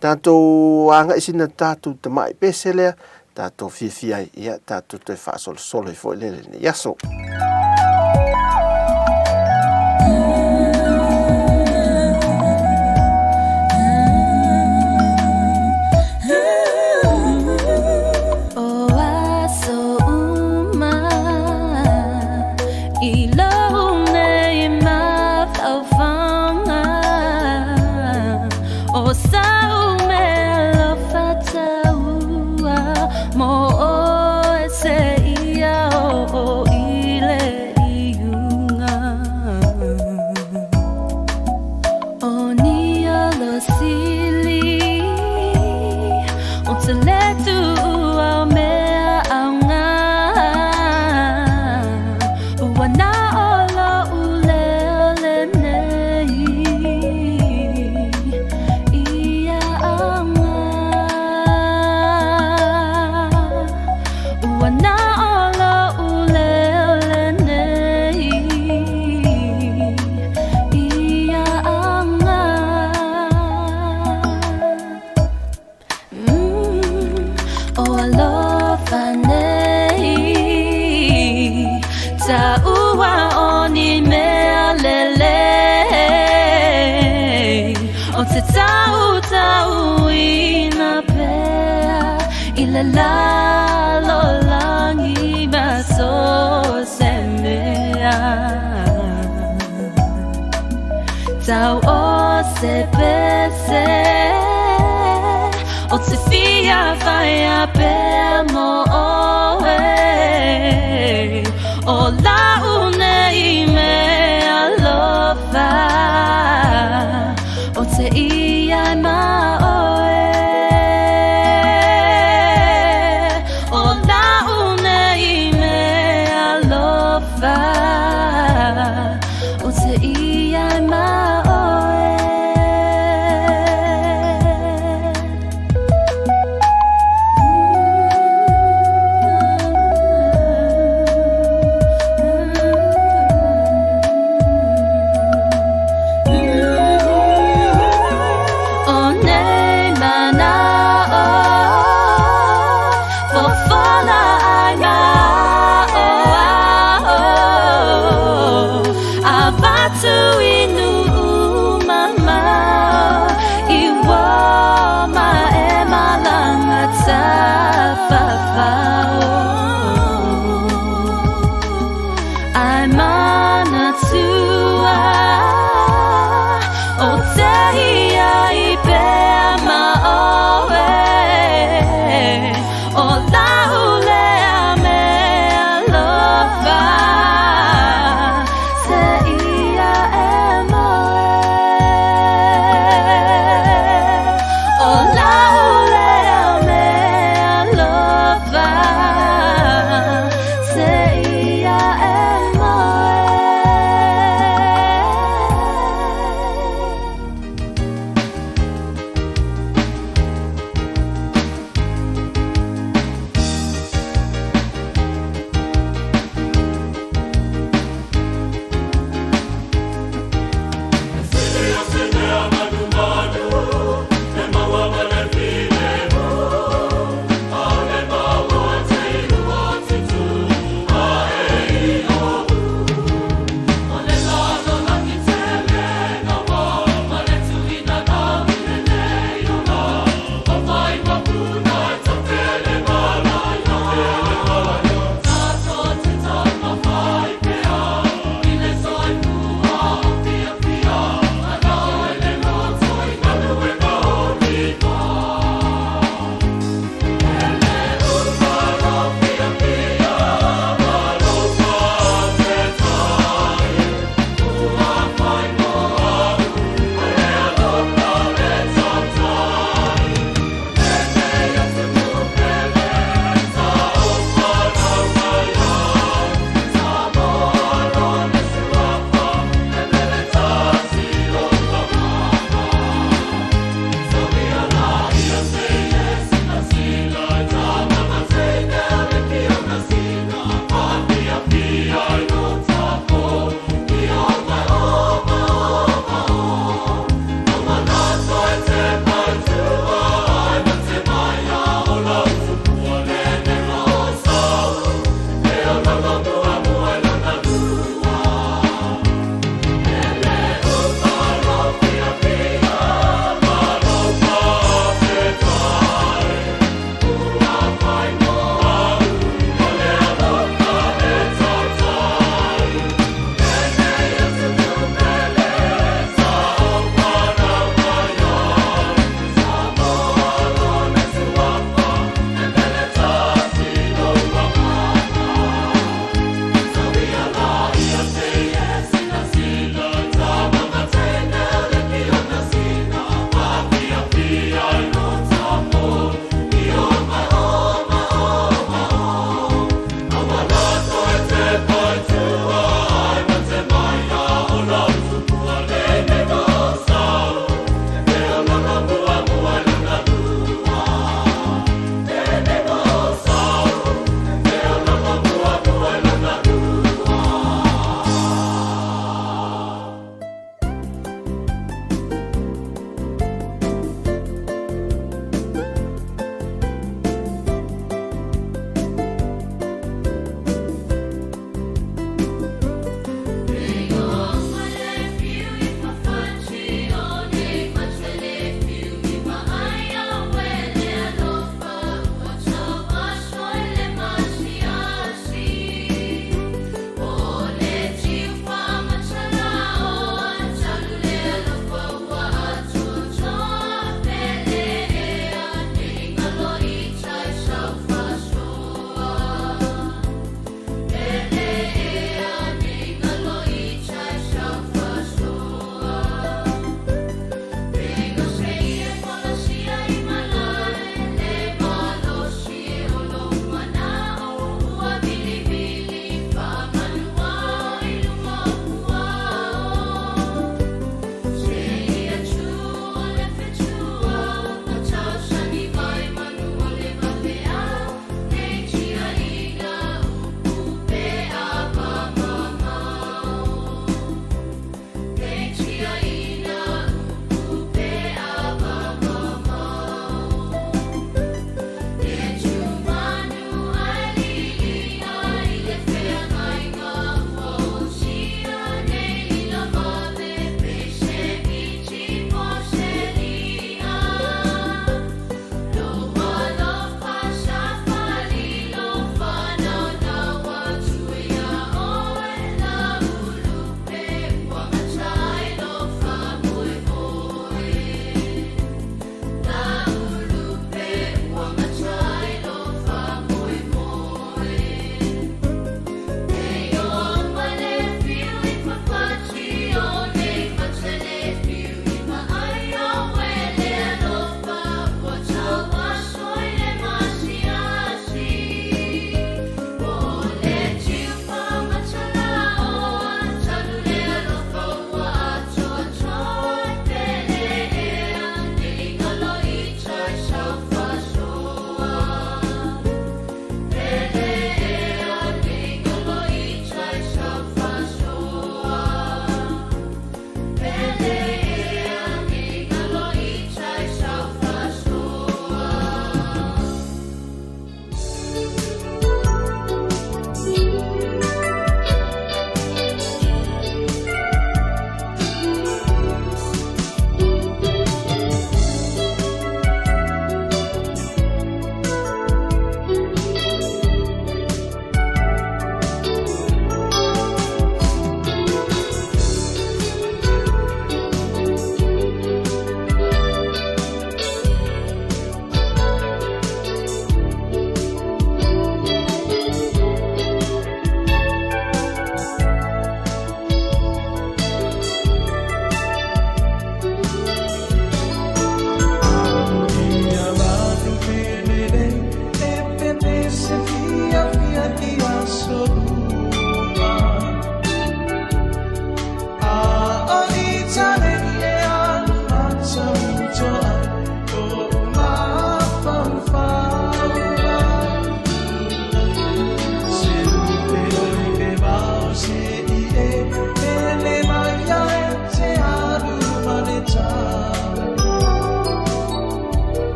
Tatou agai sina tatou tamai pese lea, tatou fiafia ai, ia tatou toe faasolosolo ai foi le lenei aso. O aso uma i lou nei mafaufauga O sau mea alofa taua mo oe seia oo i le iuga O ni olo sili o te le tuua o mea aoga Ua na o lo'u leo lenei ia aoga Ua na o lo'u leo lenei ia aoga O alofa nei Taua o ni mea lelei O te tautauina pea I le lalolagi ma so o se mea Tau o se pese O te fia whaia pea mo oe O lau nei mea alofa O te ia e ma oe O lau nei mea alofa O te ia e ma oe.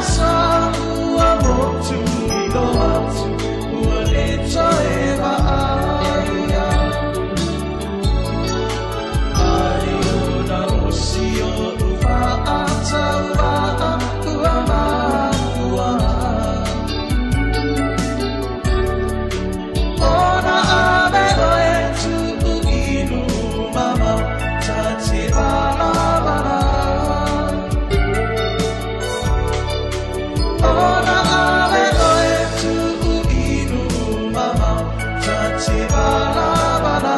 aso ua motu lilo atu ua le toe vaaia. Ai ona osi oʻu faatauvaa ua makua. Ona ave oe tuu i luma ta te balabala. Ona ave oe tuu i luma ta te balabala.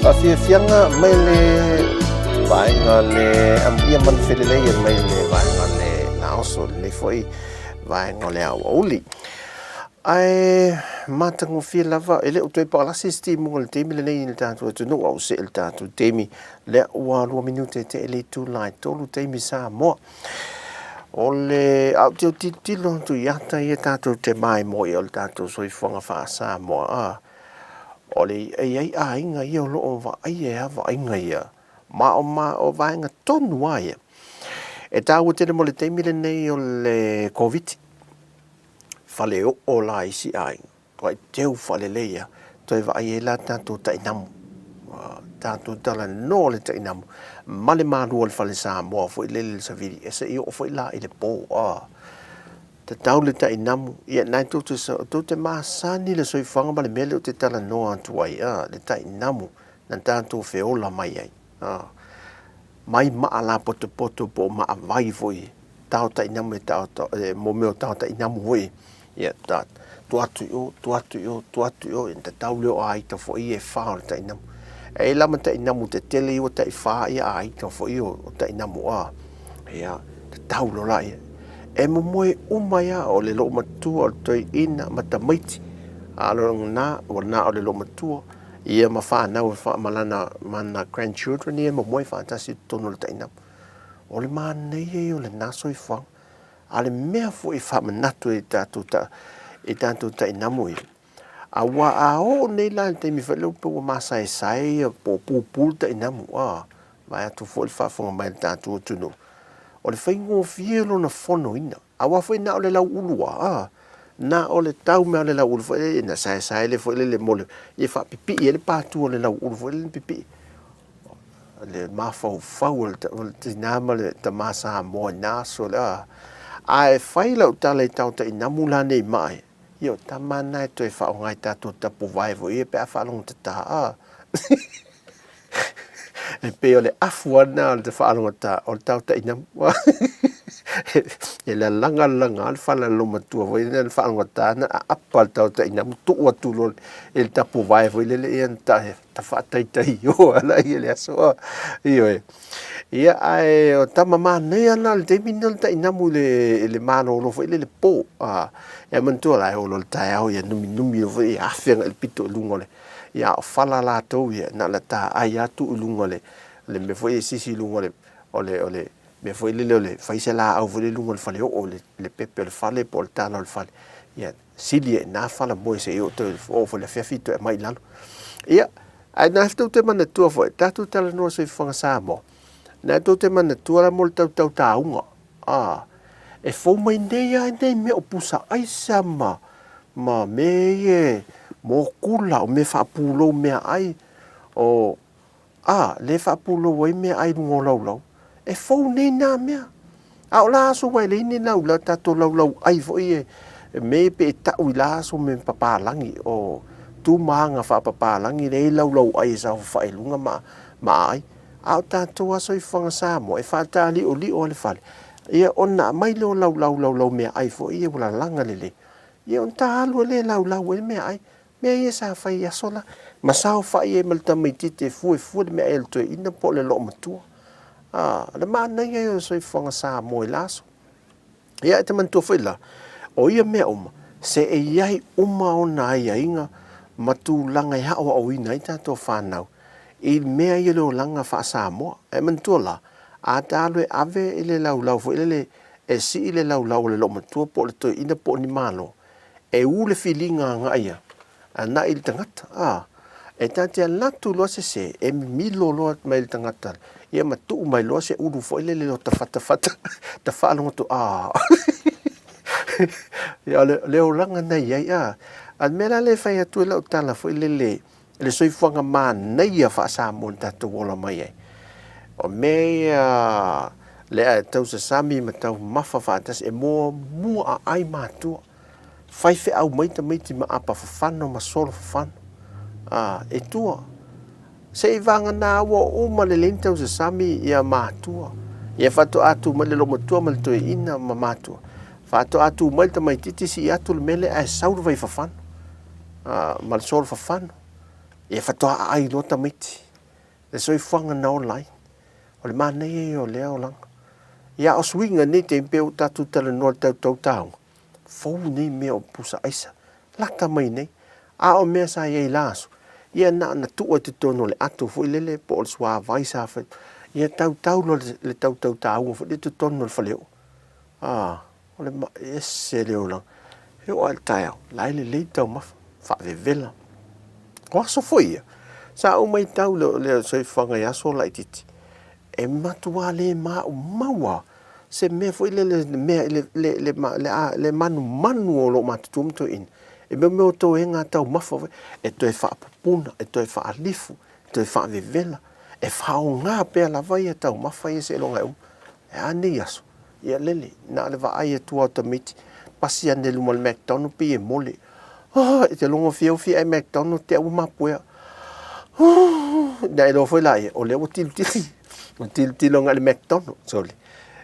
Faafiafiaga mai le vaega le ia manufelelei mai le vaega le Laoso lenei foi vaega o le aoauli. Ae matagofie lava, e le o toe pagalasi se timuga i le taimi lenei i le tatou atunuu, a ua see le tatou taimi lea ua 2 minute e tee le itula e 3 taimi Samoa. O le a ou te tilotilo atu i ata ia tatou te maimoa o le tatou soifuaga faa-Samoa, a o le e i ai aiga ia o lo o vaaia e a vaaiga ia, ma o ma o vaega tonu lava ia. E taua tele mo le taimi lenei o le Koviti, fale oo la isi aiga, toai teu faalelei a, toe vaai ai la tatou tainamu. Tatou talanoa le tainamu ma le malu o le fale Samoa foi lele le savili, e se i oo foi la i le po. Tatau le tainamu, ia na e tou te, tou te masani le soifuaga ma le mea lea ou te talanoa atu ai, le tainamu na tatou feola mai ai. Mai maa lapotopoto po o maa vai foi, tao tainamu e tao, e, mo mea o tao tainamu foi, ia, ta, tuu atu i o, tuu atu i o, tuu atu i o, ia, tatau lea o aita foi ia e wha o le tainamu. E i la ma tainamu tetele ia ua tai wha ia aita foi o, o tainamu a. Ia, tatau loa la ia. E momoe uma ia o le loomatua, o le toeaina ma tamaiti. A o lena, ua na o le loomatua, ia ma whanau e wha, ma lana, ma lana grandchildren ia e momoe whaatasi i totonu o le tainamu. O le manaia ia o lena soifuaga. A o le mea foi e faamanatu i tatou ta, i tatou tainamu ia, aua a oo nei la i le taimi foi lea pei ua masaesae ia po o pupu le tainamu, a, vae atu foi le faafofoga mai a le tatou atunuu, o le faigofie lona fonoina. Aua foi na o le lauulu lava, a, na o le tau mea o le lauulu foi lele, na saesae le foi lele mo le, ia faapipii ai le patu o le lauulu foi lele na pipii. Le mafaufau o le tina ma le tama Samoa i na aso, a, ae fai lau tala i tau tainamu la nei mai, ia o tama na e toe faaaoga i tatou tapuvae foi ia pe a faalogotata, a. E pei o le afu lava lena o le faalogotata o le tau tainamu. E lalagalaga lava le fala o le loomatua foi lea na faalogotata na aapa le tau tainamu tuu atu loa i le tapuvae foi lele ia na ta faataitaioa lea i le aso. Ioe. Ia, ae o tama manaia lena o le taimi lena o le tainamu i le malolo foi lele po. E manatua la e oo loa i le taeao ia numinumi loa foi ia afe agai i le pito i luga o le, ia a o fala latou ia, na ona taai lava tuu i luga o le, le mea foi e sisi i luga o le, o le, o le mea foi lele o le fai se laau foi lele i luga o le faleoo, le pepe o le fale po o le tala o le fale, ia sili ai i ina fala moe seia oo toe oo foi i le afiafi toe aumai i lalo. Ia, Ae na tou te manatua foi, tatou talanoa soifuaga Samoa, na tou te manatua la mo le tautau tauga, a, e fou mai nei lava nei mea o pusa aisa ma, ma mea ia e mokula, o mea faapulou meaai, o, A, lea e faapulou ai meaai i luga o laulau. E fou nei na mea. A o la aso ua e leai ni laulau, tatou laulau ai foi e, e me pe e tau i la aso me papalagi, o tu ma aga faapapalagi lea e laulau ai e saofafai i luga ma, ma aai. A o tatou lava soifuaga Samoa, e faataliolio lava le fale, ia ona aumai lea o laulau, laulau meaai foi ia ua lalaga lelei, ia ona ta alu ai lea e laulau ai le meaai. Mea ia sa fai i aso la, ma saofai ai ma le tamaitiiti e fuefue le meaai a le toeaina po o le loomatua. A, o le manaia ia o le soifuaga Samoa i la aso. Ia, e te manatua foi la, o ia mea uma, se e i ai uma ona aiaiga ma tulaga e aoaoina ai tatou fanau i mea ia o le olaga faa-Samoa. E manatua la, a ta alu e ave i le laulau foi lele e sii le laulau a le loomatua po o le toeaina po o ni malo, e u le filiga agai a anaʻi le tagata a e ta te alu atu loa sese e mimilo loa mai le tagata ia ma tuu mai loa se ulu foi lele lota fatafata ta faalogo atu a ia o le olaga na i ai a a le mea la lea e fai atu ai lau tala foi lele le soifuaga manaia faa-Samoa na tatou ola mai ai. O mea ia lea e tausasami ma taumafa faatasi e muamua aai matua. Faifeau mai tamaiti ma apa fafano ma solo fafano. A, e tua. Se i vagana ua uma lelei ni tausasami ia matua. Ia faatoa tu mai le loomatua ma le toeaina ma matua. Faatoa tu mai le tamaititi sii atu le mea lea ae sau le vai fafano. ma le solo fafano, ia faatoa aai loa tamaiti, le soifuaga na ola ai. O le manaia ia o lea olaga. Ia a o suiga nei taimi pei ua tatou talanoa i le tautau taoga, fou nei mea o pusa aisa, lata mai nei. A o mea sa i ai i la aso, ia na ona tuu i totonu o le ato foi lele po o le suavai sa fai, ia tautau loa le tautau tauga foi lele i totonu o le faleoo. A, O le ese le olaga. E oo lava i le taeao, la e lelei taumafa, faavevela. O aso foi ia, sa ou matau le, le soifuaga i aso laitiiti, e matuā le maumau lava se mea foi lele, le mea, le, le, le, le, le manumanu o lou matutua ma toeaiina, i mea o toega taumafa foi, e toe faapupuna, e toe faalifu, e toe faavevela, e faaaoga pea lava ia taumafa ia seiloga e uma. E a nei aso? Ia lele, na o le vaai atu lava o tamaiti, pasi ane i luma o le McDonald pei e mole. Oh, e te logo fiofia e McDonald te au mapuea. Oh, na e loa foi laia, o lea ua tilotilo, ua tilotilo agai i le McDonald, sole.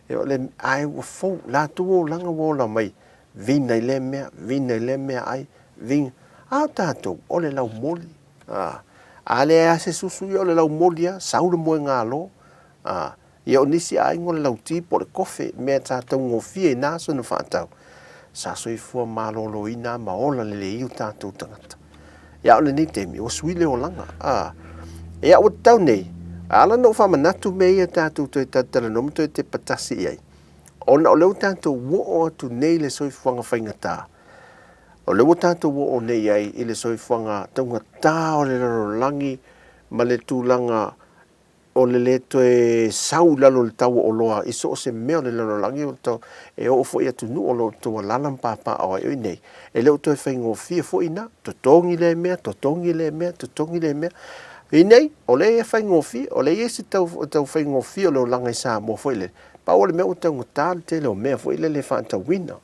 E o le, ae ua fou, latou olaga ua ola mai, vina i lea mea, vina i lea mea ai, vina. A o tatou, o le laumoli. A, a leai lava se susu, ia o le laumoli lava, sau le moegalo. A, Ia o nisi aiga o le lauti po o le kofe, mea sa taugofie i na aso na faatau, sa soifua maloloina ma ola lelei ai o tatou tagata. Ia a o lenei taimi, ua sui le olaga, a. Ia ua tatau nei, a ala ona ou faamanatu mea ia tatou toe talatalanoa ma toe tepa tasi i ai, ona o lea ua tatou oo atu nei i le soifuaga faigata, o lea ua tatou oo nei ai i le soifuaga taugata o le lalolagi ma le tulaga o le lē toe sau i lalo o le tau o oloa i so o se mea o le lalolagi o tau, e oo foi i atunuu o lo o outou alaala ma papaaao ai o i inei, e le o toe faigofie foi ina, totogi lea mea, totogi lea mea, totogi lea mea. I inei, o lea e faigofie, o lea e i ai se tau, tau faigofie o le olaga i Samoa foi lele, pau o le mea ua taugata le tele o mea foi lele e faatauina.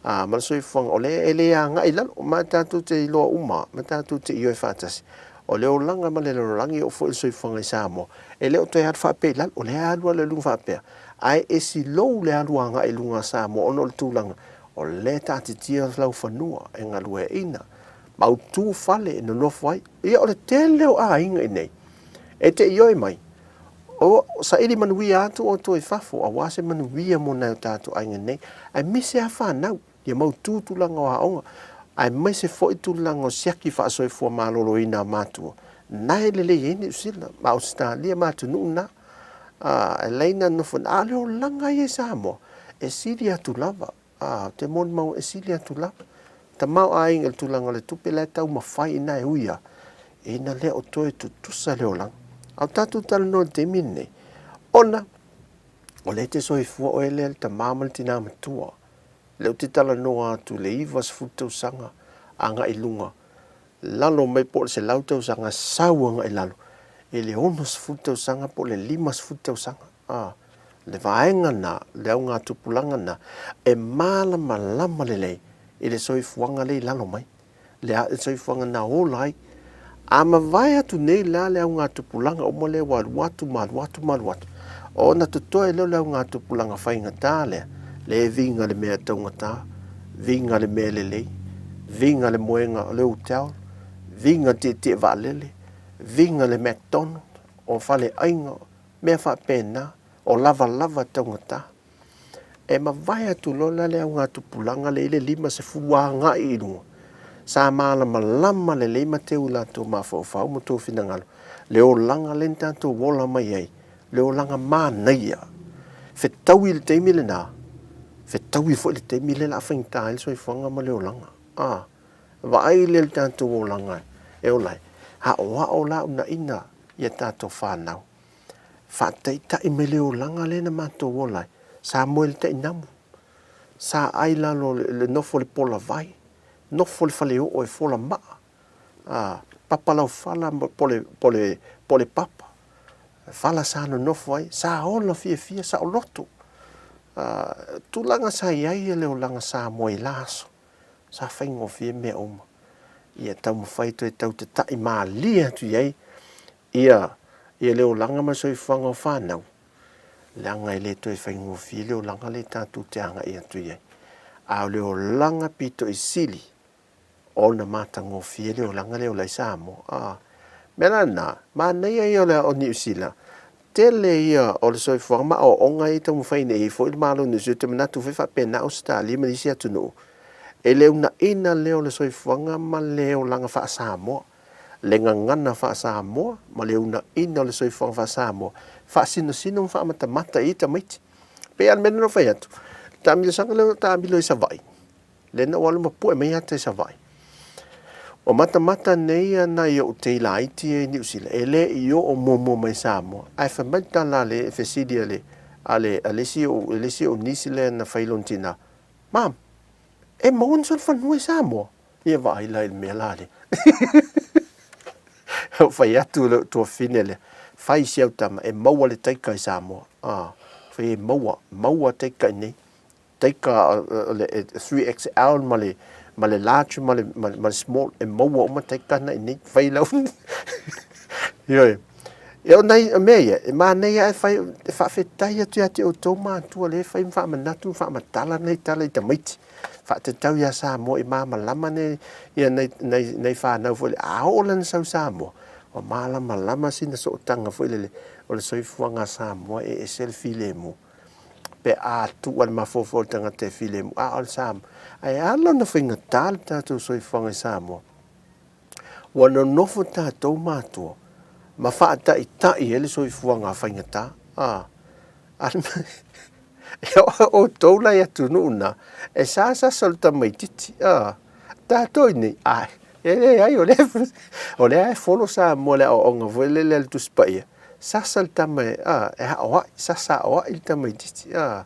Ā, ma le soifuaga, o lea e le agai i lalo, ma tatou te iloa uma, ma tatou te ioe faatasi, o le olaga ma le lalolagi e oo foi i le soifuaga i Samoa, e le o toe alu faapea i lalo, o lea e alu lava i luga faapea, ae e silou le alu agai i luga a Samoa ona o le tulaga, o lea e taatitia laufanua e galueaiina, mautu fale e nonofo ai. Ia, o le tele o aiga i inei, e te ioe mai, O saili manuia atu outou i fafo, aua se manuia mo nai o tatou aiga nei, aemaise lava fanau, ia mautu tulaga o aoga, aemaise foi tulaga o siaki faasoifua maloloina a matua, na e lelei ai Niu Sila ma Ausetalia ma atunuu na, a, e laina nofo, a o le olaga ia i Samoa, e sili atu lava. Ā, ou te molimau e sili atu lava. Tamaoaiga i le tulaga o le tupe la e taumafai ina e ui a. Ina lea o toe tutusa le olaga. A o tatou talanoa i le taimi lenei, ona o lea e te soifua oe lea le tama ma le tinā matua. Lea ou te talanoa atu i le 90 tausaga agai i luga, lalo mai po o le 100 tausaga sau agai i lalo i le 60 tausaga po o le 50 tausaga. A, le vaega lena, le augatupulaga lena, e malamalama lelei i le soifuaga lea i lalo mai. Le soifuaga na ola ai. A mavae atu nei la le augatupulaga uma lea ua alu atu ma alu atu ma alu atu, ona totoe lea o le augatupulaga faigata lea, lea e viga le mea taugata, viga le mea lelei, viga le moega o le hotel, viga le tietie vaalele, viga le McDonald, o faleaiga, mea faapena, o lavalava taugata. E mavae atu loa la le augatupulaga lea i le 50 agai i luga, sa malamalama lelei ma teu i latou mafaufau ma tou finagalo le olaga lea na tatou ola mai ai, le olaga manaia. Fetaui le taimi lena, fetaui foi le taimi lea o le a faigata ai le soifuaga ma le olaga. A, vaai lea i le tatou olaga e ola ai, aoao la unaina ia tatou fanau. Faataitai mai le olaga lea na matou ola ai, sa moe i le tainamu, sa ai lalo le nofo i le pola vai, nofo i le faleoo e fola maa, a, papa laufala po le, po le, po le papa, fala sa nonofo ai, sa ola fiafia saoloto. A, tulaga sa i ai le olaga Samoa i la aso, sa faigofie mea uma. Ia taumafai toe tau tatai malie atu i ai Ia, ia le olaga ma le soifuaga o fanau, leaga e le toe faigofie le olaga lea tatou te agai atu i ai. A o le olaga pito i sili ona matagofie le olaga lea e ola ai Samoa. A mea la lena, manaia ia o le o Niu Sila, tele ia o le soifuaga ma aoaoga ia e taumafai nei i ai foi le Malo o Niu Sila, ou te manatu foi faapena Ausetalia ma isi atunuu, e le uunaina lea o le soifuaga ma le olaga faa-Samoa. le gagana faa-Samoa ma le uunaina o le soifuaga faa-Samoa, faasinosino ma faamatamata i ai tamaiti. E pei lava o le mea lea na ou fai atu, le taamilosaga lea na taamilo i Savaii, lea na ou alu ma pue mai ata i Savaii. O matamata nei nai ou tei laiti ia i Niu Sila, e le i oo muamua mai i Samoa. Ae fai mai le tala a le fesili a le, a le, a le isi ou, le isi ou niece lea na fai i lona tina, Mom, e maua ni solofanua i Samoa? Ia vaai la i le mea la lea. Ou fai atu i lou tuafafine lea, fai si au tama e maua le taika i Samoa. Ah, fai e maua, maua taika i nei. Taika le 3XL ma le ma le large ma le, ma, ma le small, e maua uma taika na i nei. Fai lau. Ioe. E o nai mea ia, e manaia e fai, e faafetai atu ia te outou matua lea e fai ma faamanatu ma faamatala nei tala i tamaiti. Faatatau iā Samoa i malamalama nei ia nai, nai, nai fanau foi lele, a oo lana sau i Samoa, ua malamalama sina sootaga foi lele o le soifuaga a Samoa e ese le filemu. Pe a tuu a le mafaufau o le tagata e filemu, a o le Samoa. Ae a lona faigata le tatou soifuaga i Samoa? Ua nonofo tatou matua ma faataitai ai le soifuaga faigata. A, a E o outou la i atunuu na, e sa sasa o le tamaititi, a, tatou i nei, ai, e leai, o lea, o lea e folo Samoa le aoaoga foi lele a le Tusi Paia, sasa le tama e, a, e aoai, sasa aoai le tamaititi, a.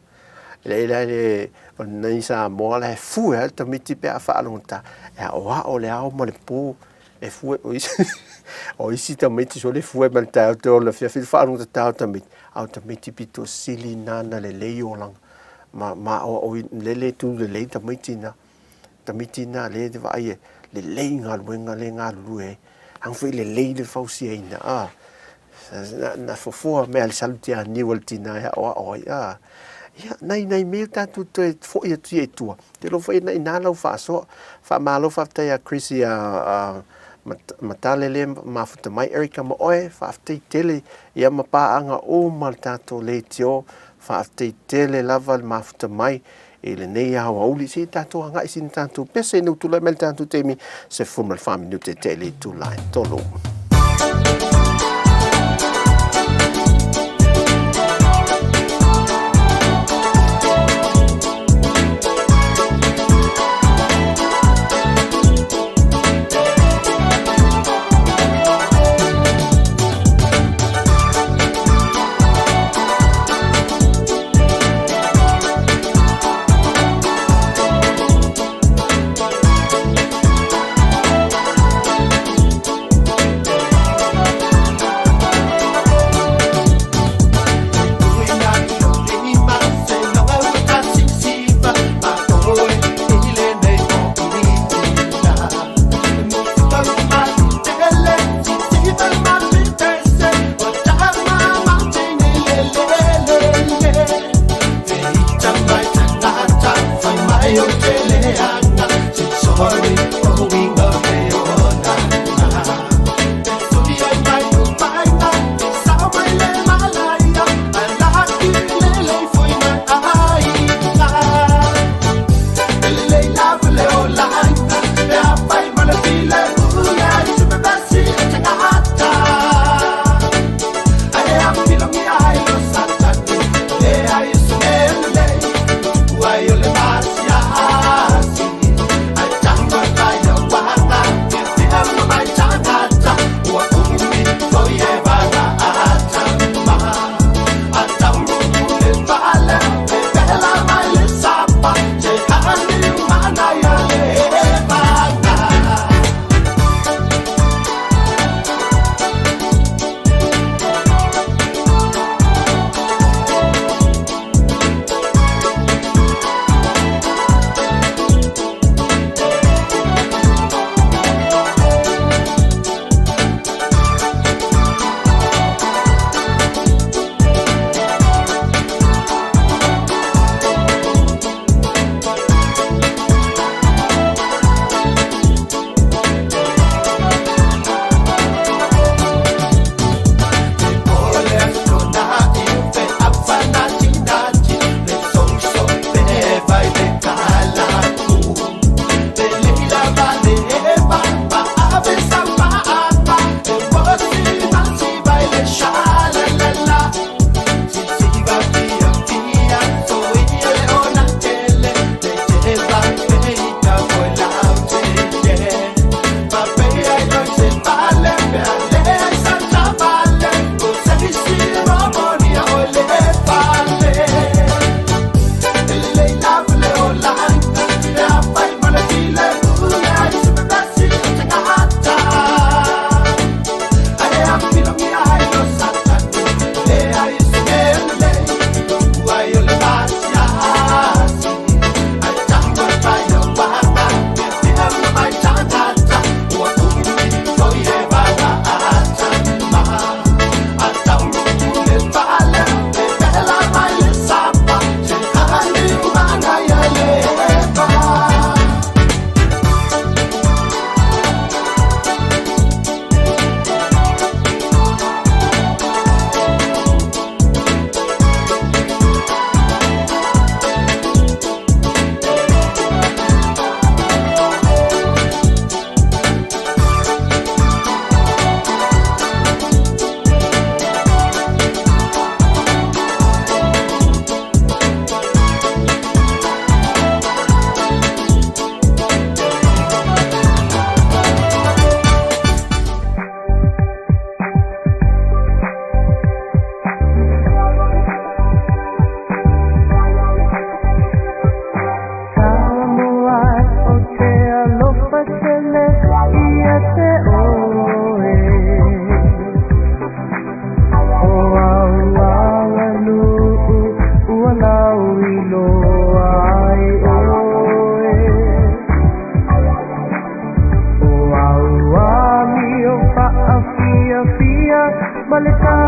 Le la le, o nei Samoa la e fue a le tamaiti pe a faalogotā, e aoao le ao ma le pō, e fue, o isi, o isi tamaiti sole fue ma le taeao te ola afiafi le faalogotatā o tamaiti, a o tamaiti pito sili nā na lelei olaga ma, ma aoaoina, lele tu lelei tamaiti nā, tamaiti nā le te vaai e lelei galuega le galulue ai, ang foi lelei le fausiaina, a, na, na fofoa mea le saluti aniu a le tina e aoao ai, a. Ia, nai, nai mea tatou toe foi atu ia i tua, te iloa foi na inā lau faasoa. Faamalo faafetai ia Chris ia Matale lea mafuta mai, Erica ma oe, faafetai tele ia ma paaga uma le tatou leitio, faafetai tele lava le mafuta mai i lenei aoauli. Se i tatou agai sina tatou pese ina ua tulai mai le tatou taimi 14 minute te i le itula e 3.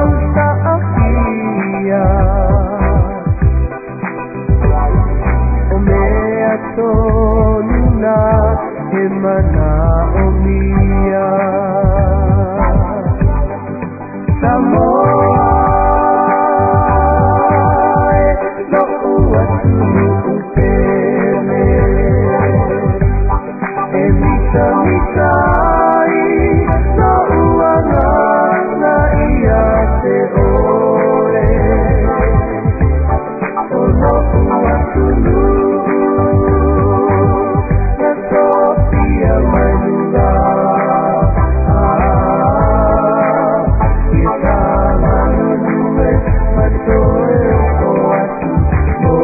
tausaʻakia O mea tonu na e manaʻomia Samoa e loʻu atunuu pele E mitamita ai loʻu agaga ia te ʻoe O loʻu atunuu na tofia mai luga Ia tagalulue ma toe oko atu mo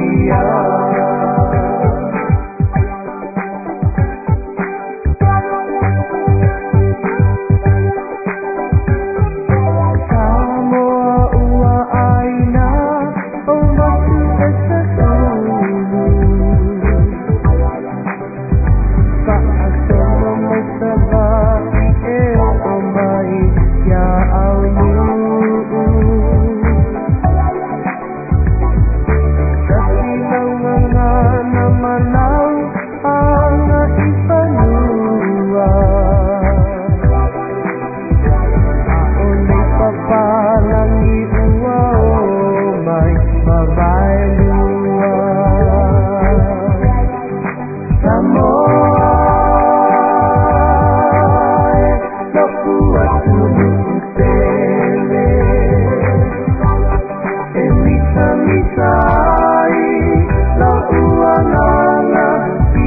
ia. Samoa ua ʻāina o motu e sasulu Faʻasolo mai Savaʻi e oʻo mai iā Aunuu Kasi lau gagana ma lau aga i fanua ʻAʻole papalagi ua o mai ma Wailua Samoa e loʻu atunuu pele E mitamita ai loʻu agaga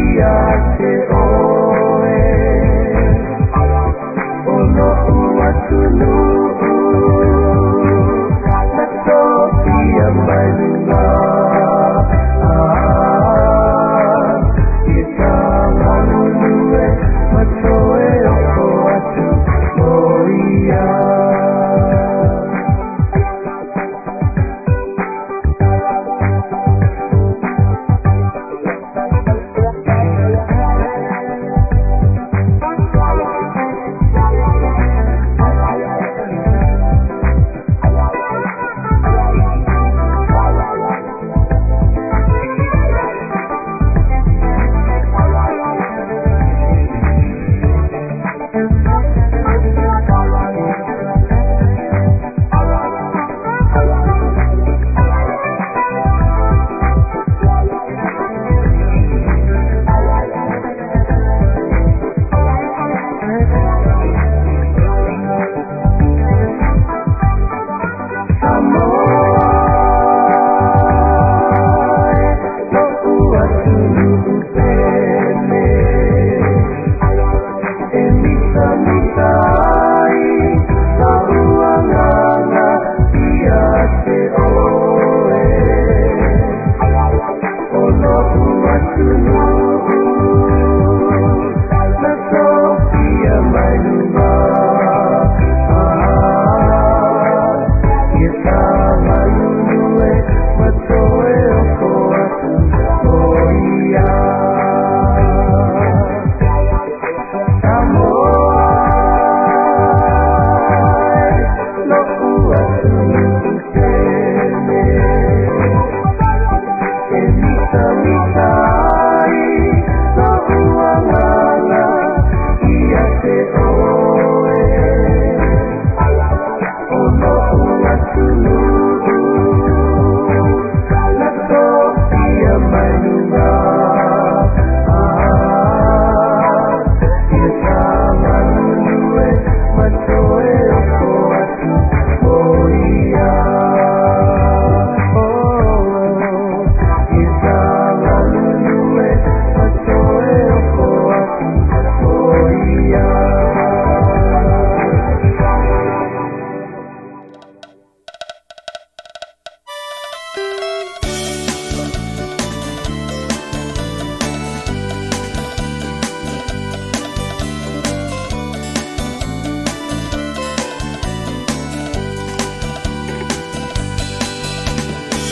ia te ʻoe O loʻu atunuu na tofia mai luga Ia tagalulue ma toe oko atu mo ia. Samoa e loʻu atunuu pele E mitamita ai loʻu agaga ia te ʻoe O loʻu atunuu na tofia mai luga Ia tagalulue ma toe oko atu mo ia. Samoa e loʻu atunuu pele E mitamita ai loʻu agaga ia te ʻoe O loʻu atunuu na tofia mai luga Ia tagalulue ma toe oko atu mo ia. Ia tagalulue ma toe oko atu mo ia.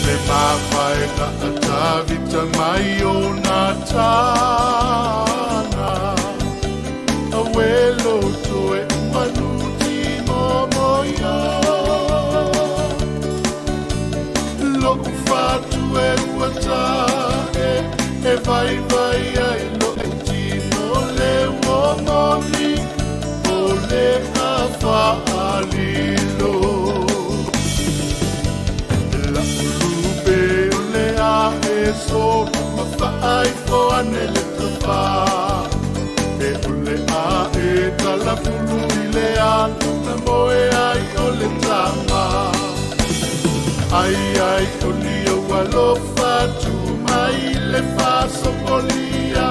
Le mafaena a Tavita mai Ionatana Awelo toe manuti momoia. sola ma faaifo ane le tofa. E ʻole a e talafulu i le ala na moe ai o le tama. Ai ai o ni ou alofa tu mai le faasopolia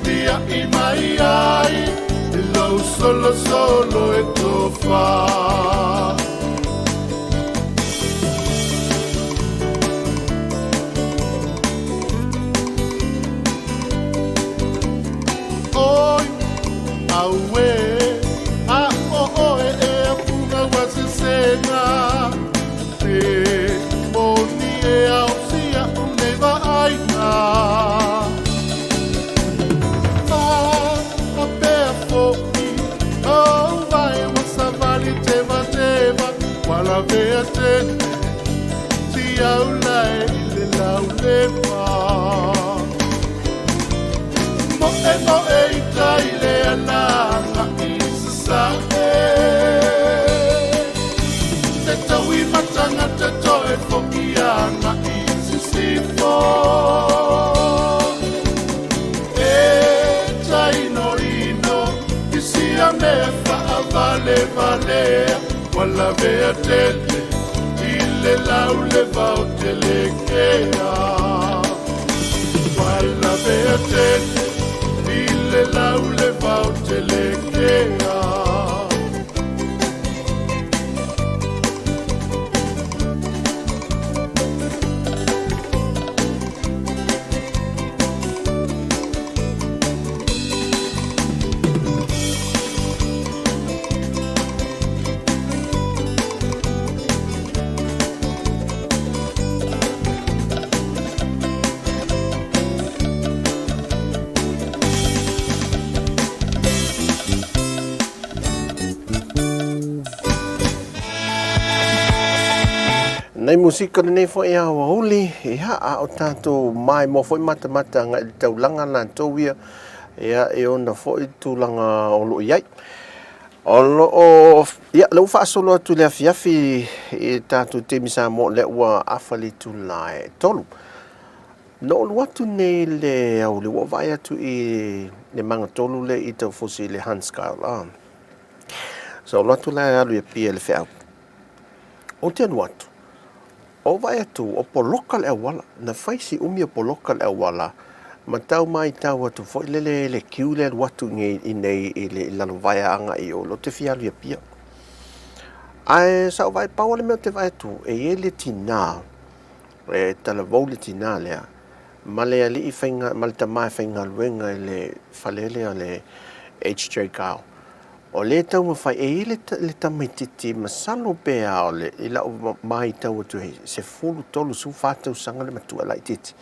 liaʻi mai ai i lou solosolo e tofa. Oi, auē, a ʻo ʻoe e afuga ua sesega, E moni e aosi aʻu nei vaaiga. Faapea foʻi ou vae ua savali tevateva, Ua lavea tele tiaula e i le lauleva. Moemoe i tai le ana agai sasae. Te taui matanga te toe foʻi agai sisifo. E tainoino i sia mea faavalevalea, Ua lavea tele i le lauleva o Telekea. Ua lavea tele i le lauleva o Telekea. Nei musika lenei foi a aoauli, ia, a o tātou maimoa foi matamata agai i le taulaga latou ia, ia, i ona foi tulaga o lo o i ai. O lo o, ia, lea ua faasolo atu i le afiafi i tatou taimi Samoa, lea ua afa le itula e 3. Na ou alu atu nei i le aoauli, ua ou vaai atu i le magatolu lea i Taufusi i le Huntscale. Ah. Sa ou alu atu la e alu i Apia i le feau. Ou te alu atu, Ou vaai atu, o poloka le auala. Na fai si umi o poloka le auala, ma tau maitau atu foi lele le queue le alu atu i nei i le Lalovaea agai i o, ou te fia alu i Apia. Ae sa ou vaai, pau lava le mea ou te vaai atu, e i ai le tinā, e talavou le tinā lea, ma le alii faiga, ma le tama e faigaluega i le fale lea o le HJ Kyle. O lea e taumafai, e i ai le tamaitiiti, masalo pe a o le, i lau maitau atu he 13, 14 tausaga le matua laitiiti.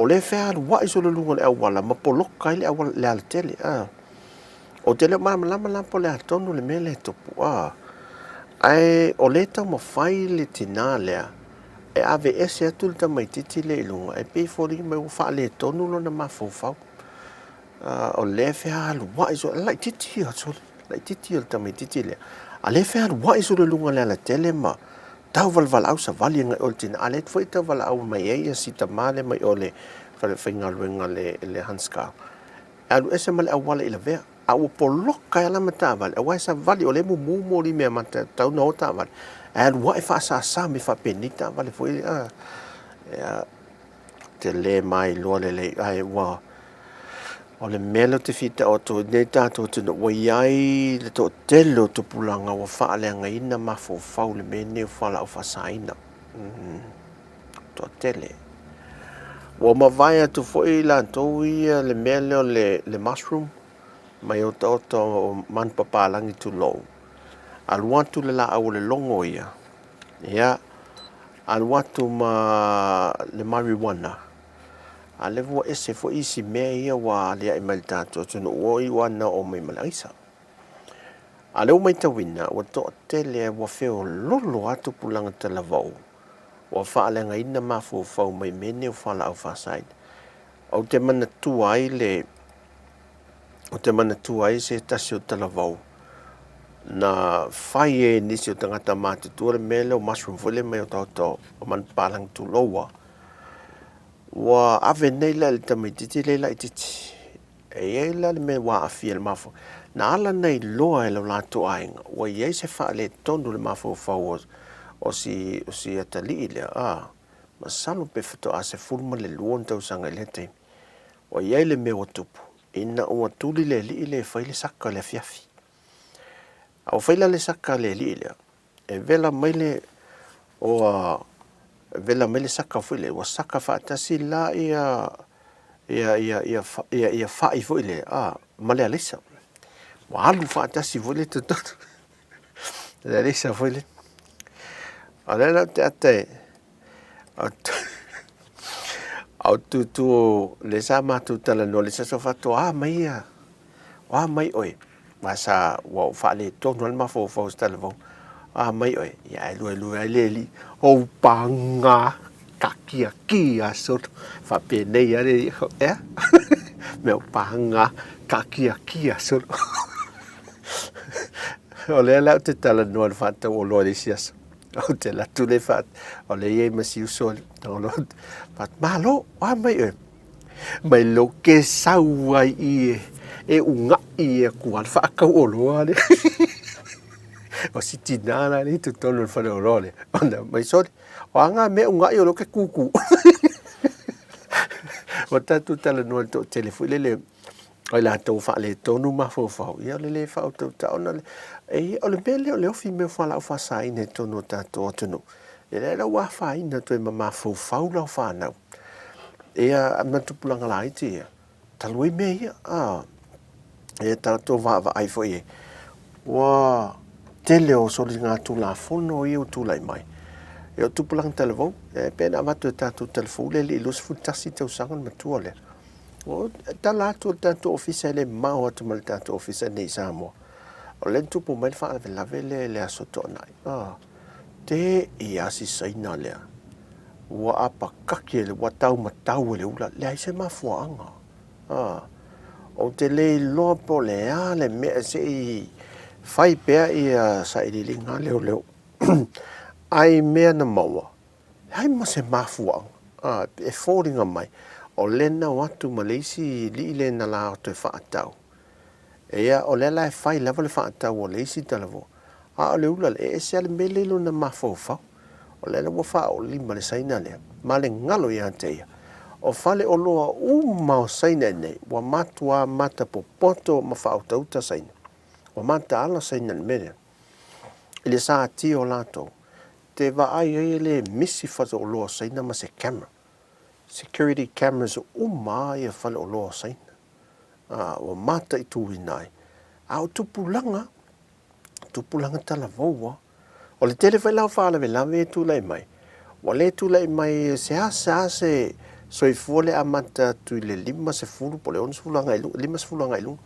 O lea e fealuai solo i luga o le auala ma poloka ai le auala, le alatele, a. Ou te le o malamalama la po o le a tonu le mea lea e tupu, a. Ae o lea e taumafai le tinā lea e aveese atu le tamaitiiti lea i luga, e pei e foliga mai ua faaletonu lona mafaufau. O lea e fealuai solo, laitiiti ia sole, laitiiti ia le tamaitiiti lea. A lea e fealuai solo i luga o le alatele ma tau valevaleau savali agai o le tina. A lea foi e tau valaau mai ai ia si tama lea mai o le fale faigaluega le, le Huntscar. E alu ese ma le auala i lavea. A ua poloka ai lava ma taavale, aua e savali, o lea e mumu moli mea mata, tau na o taavale. Ae alu ae faasaasa mai faapenei taavale foi, a, ia, te le mailoa lelei, ae ua, o le mea lea ou te fia tau atu ai nei tatou atunuu, ua i ai le toatele o tupulaga ua faaleagaina mafaufau i le mea lenei o fualaau faasaina. Toatele. Ua mavae atu foi latou ia le mea lea o le, le mushroom, mai otaota o manupapalagi tulou. Alu atu le laau o le logo ia, ia, alu atu ma le marijuana, a lea ua ese foi isi mea ia ua aliae mai i le tatou atunuu, ua iu lava ina oo mai ma le aisa. A lea ua matauina, ua toatele, ua feololo lava tupulaga talavou, ua faaleagaina mafaufau mai mea nei o fualaau faasaina. Ou te manatua ai le Ou te manatua ai se tasi o talavou na fai e nisi o tagata matutua le mea lea o mushroom foi lea mai otaota o manupapalagi tulou a. Ua ave nei la i le tamaitiiti lea laitiiti. E i ai la le mea ua aafia i le mafaufau. Na ala ona iloa e lo latou aiga, ua i ai se faaletonu i le mafaufau o si, o si atalii lea, a, masalo pe faatoa 12 ona tausaga i lea taimi. Ua i ai le mea ua tupu, ina ua tuli le alii lea e fai le saka i le afiafi. A ua fai la le saka a le alii lea, e vela mai le, ua vela mai le saka foi lea, ua saka faatasi la ia, ia, ia, ia, ia, ia fa'i foi lea, a, ma le alaisa. Ua alu faatasi foi lea i totonu, le alaisa foi lea. O lea la ou te ata e, au tūtū lea sa matou talanoa, lea sa faatoa mai ia, O a mai oe? Aua sa, ua ou faaletonu lava le mafaufau i se talavou. O a mai oe? Ia, ae luelue ai le alii. Ou paga, kakiaki a solo. Faapenei lava le alii. Ea? Mea o paga, kakiaki a solo. O lea la ou te talanoa i le faatauoloa i le isi aso. Ou te alu atu lea faat, o lea e i ai ma si uso, Malo, o a mai oe? Mai lo ke sau ai i e, e ugaʻi aku a le faakauoloa lea. O si tinā la lea i totonu o le faleoloa lea. Ona mai sole, o a ngā mea ugaʻi o lea ke kūkū. Ua tatou talanoa i le toatele foi lele o i latou faaletonu mafaufau, ia o le le faautautau ona le, e, o le mea lea o le ofi mea o fualaau faasaina i totonu o tatou atunuu. Ia lea la ua afaina atu ai ma mafaufau lau fanau. Ia, ma tupulaga laiti ia, talu ai mea ia, a, e tatou vaavaai foi e, ua tele o soligatulafono ia ua tulai mai. Ia o tupulaga talavou, e pei ona avatu e tatou talafou le alii 21 tausaga le matua lea. Ua tala atu le tatou ofisa e le mamao atu ma le tatou ofisa nei i Samoa. O lea na tupu mai le faalavelave lea i le Aso Toonai. A, te i a si Saina lea. Ua apakaki e le, ua taumatau e le ula, leai se mafuaaga. A, ou te le iloa po o le a le mea se i fai pea ia sailiiliga a leoleo. Ae i mea na maua, leai ma se mafuaaga. A, e foliga mai, o lea na o atu ma le isi alii lea na la toe faatau. Ia, o lea la e fai lava le faatau a le isi talavou, a o le ula lea, e ese lava le mea lea i lona mafaufau. O lea la ua faaolima le Saina lea, ma le galo ia te ia. O faleoloa uma o Saina nei, ua matuā matapopoto ma faautauta Saina. Ua mataala Saina i le mea lea, i le satia o latou. Te vaai ai e le misi faleoloa o Saina ma se camera. Security cameras uma lava ia faleoloa o Saina. Ā, ua mataituina ai. A o tupulaga, tupulaga talavou a. O le tele foi la o faalavelave e tulai mai, ua le tulai mai seasea se soifua le amata atu i le 50 po o le 60 agai i luga, 50 agai i luga.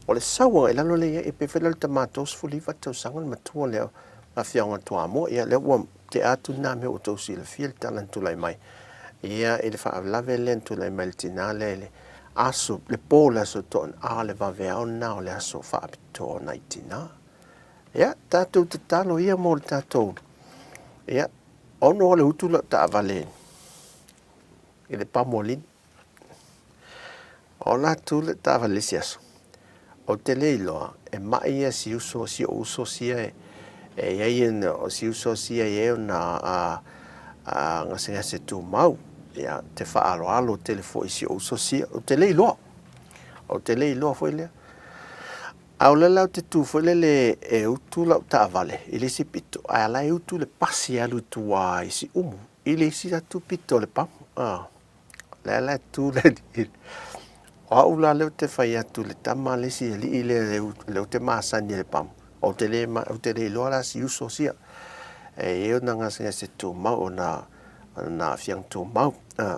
O le sau agai i lalo lea i ai, e pei foi la o le tama 39 tausaga le matua lea o le afioaga o Toamua. Ia, lea ua tea atu lena mea ua outou silafia le tala na tulai mai. Ia, i le faalavelave lea na tulai mai i le tinā lea i le aso, le po o le aso Toonai, a o le vaveao lena o le aso faapitoa o nai tinā. Ia, tatou tatalo ia mo le tatou, ia, ono o le utu lau taavale i le pamualini. O la tu le taavale le isi aso. Ou te le iloa, e mai ia si uso, si ou uso sia e, e i ai ona, o si uso sia e i ai ona a, a gasegase tumau. Ia, te faaaloalo tele foi i si ou uso sia. Ou te le iloa. Ou te le iloa foi lea. A o lea la ou te tu foi lele e utu lau taavale i le isi pito, ae ala e utu le pasi e alu i tua i Siumu i le isi atu pito o le pamu. A, lea la e tu le alii. O au la lea ou te fai atu i le tama le isi alii lea lea ou te masani i le pamu, ou te le, ou te le iloa la si uso sia. E i ai ona gasegase tumau, ona, ona aafiaga tumau. A,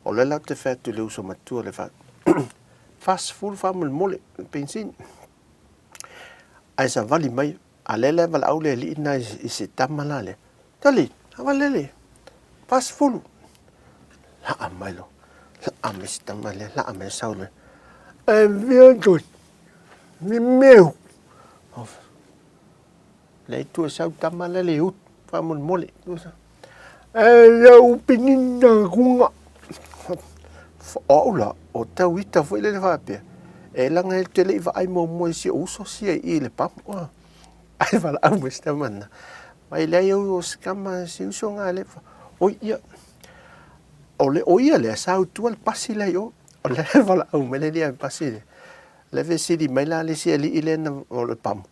o lea la ou te fai atu i le uso matua le fa, 40 faamolemole le penisini. Ae savali mai, a lea la e valaau le alii lena i se tama la lea, Tali, savali alii, 40. Laa mai lo, laa mai se tama lea, laa mai sau lea. E fia toi, mi meu. Lea i tua sau tama lea le utu, faamolemole. E lau pinina kunga. O au la, o tau ita foi lele faapea, e laga e te le i vaai muamua i si ou uso sia i i le pamu. Ah. Ai valaau mai si tama na. Mai leai au o si kama si uso nga le. Oi ia. O le o ia lea sa utua le pasi lea i o. O le valaau mai le lia pasi lea. Le fesili mai la le isi alii lea na o le pamu.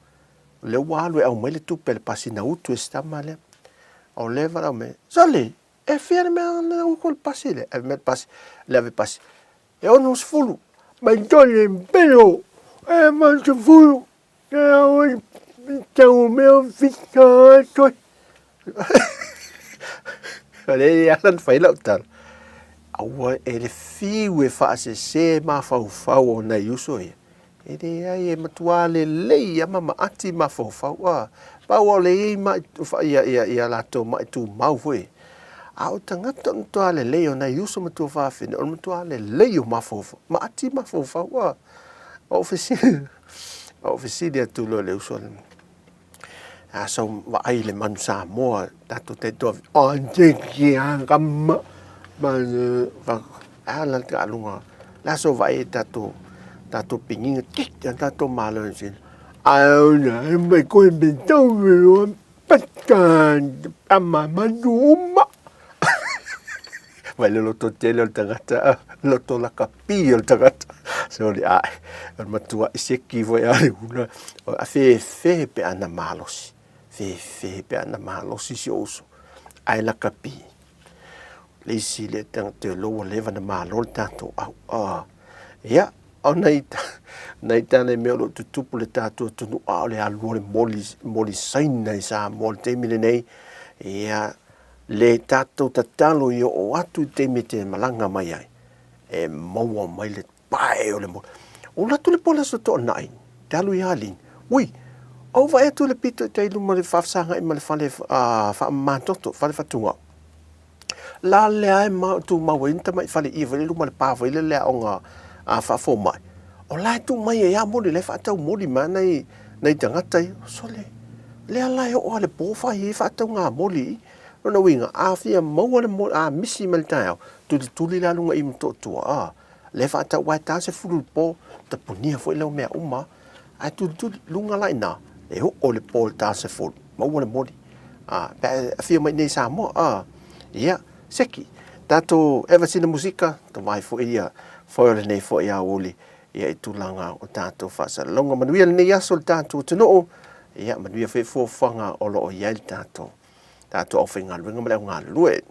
O lea ua alu e aumai le tupe a le pasi na utu e si tama lea. O lea valaau mai, Sole, e fia le mea na utu le pasi lea? Ave mai le pasi, le ave pasi. E 60. Mai tole pelo, e 80, e au e tau mea fita atoe. O lea e ala na fai lau tala. Aua e le fiu e faasese mafaufau o nai uso ia. E leai, e matuā lelei lava ma maati mafaufau. A, pau lava o lea e i ai mai, ia, ia, ia latou mai tumau foi. A o tagata o le matuā lelei o nai uso ma tuafafine, o le matuā lelei o mafaufau, maati mafaufau. A, ou fesili, ou fesili atu loa i le uso lea, a sau vaai i le manu Samoa, tatou taitoa, a la le aluga, le a sau vaai i tatou, tatou pigiga, tik, a tatou malo i sina. Vai le loto tele o le tagata, loto lakapi o le tagata. Sorry, ae, o le matua i seki foi a le huna, a fefe pe ana malosi. Fefe pe ana malosi si ou uso, ae lakapi. Le isi le tagata lo ua leva na malo le tatou au. Ah, ia, o nai, nai tala mea o lo o tutupu le tatou atunuu, a o le alu o le moli, moli Saina i Samoa i le taimi lenei, ia, le tatou tatalo i oo atu i le taimi e te malaga mai ai, e maua mai le pae o le moli. Ola atu le po le aso toanai, te alu i Alin, ui, ou vaai atu i le pito i tai luma le faafesagai ma le fale faamamatoto, fale fatugao. La lea e ma tumau ai ni tamai fale ie foi le luma le pa foi le le aoga a faafomai. O la e tuu mai ai a moli, la e faatau moli mai nai, nai tagata ia. Sole, lea la e oo lava i le po fai ai faatauga moli i. Lona uiga, a fia maua le moli, a misi mai le taeao, tulituli la luga i Motootua, a, lea e faatau aua e ta 10 i le po, tapunia foi lau mea uma, ae tulituli, luga la i ina, e oo i le po i le ta 10, maua le moli. A, pe a e afio mai i inei i Samoa, a, ia, seki, tatou eva sina musika, tawai foi ia foe o lenei foi aoauli, ia i tulaga o tatou faasalalauga. Manuia lenei aso i le tatou atunuu, ia, manuia foi fuafuaga o lo o i ai le tatou, tatou aufaigaluega ma le au galulue.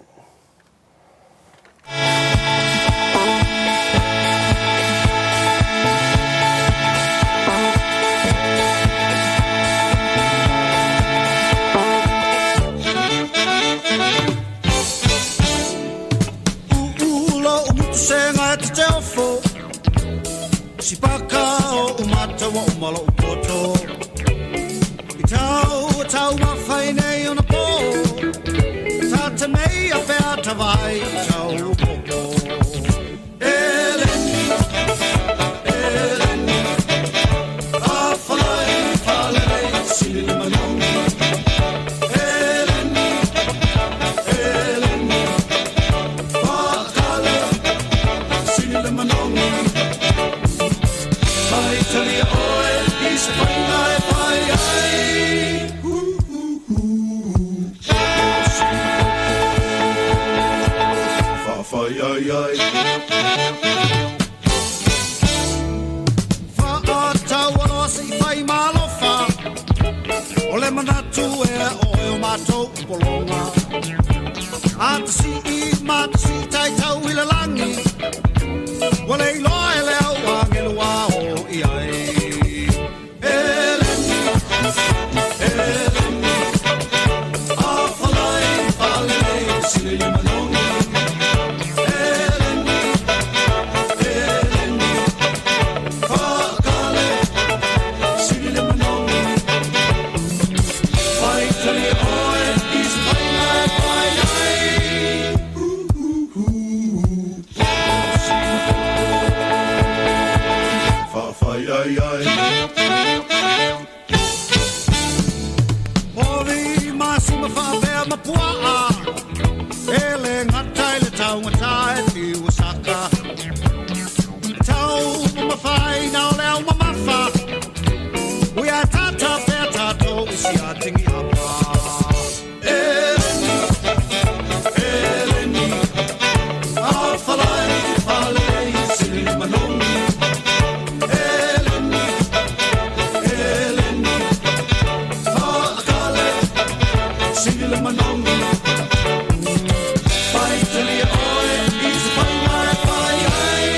Faitalia oe i se faiga e fai ai.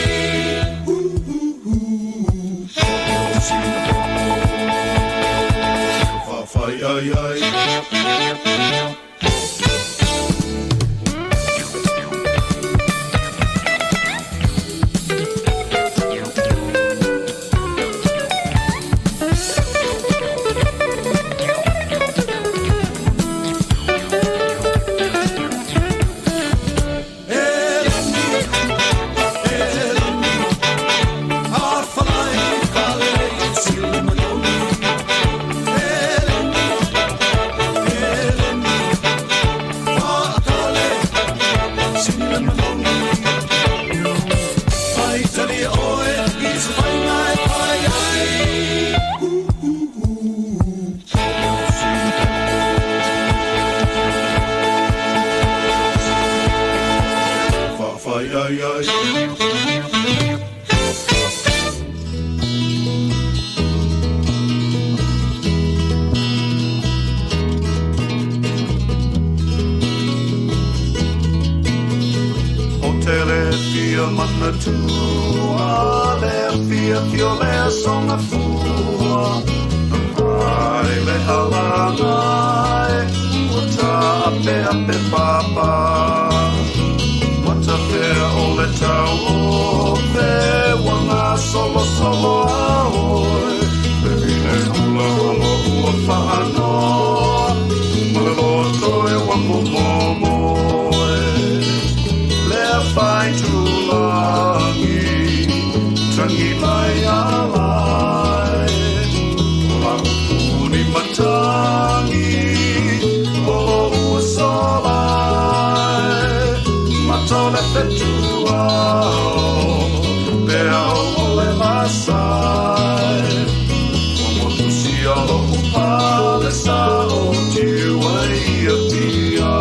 Whawhai ai ai. Hotele fia manatua le fia fio le aso gafua Ai le alaga e ua taapeape papa Matafea o le tau ofe ua gasolosolo a oe Le vine hula olo ua faanoa Ma le loto e ua momomoe Lea fai tulagi tangi mai alai La upu ni matangi olo ua solai Mata o le fetuao pea o le vasai Ua motu sia lo'u pale sa o tiu ai ia pia.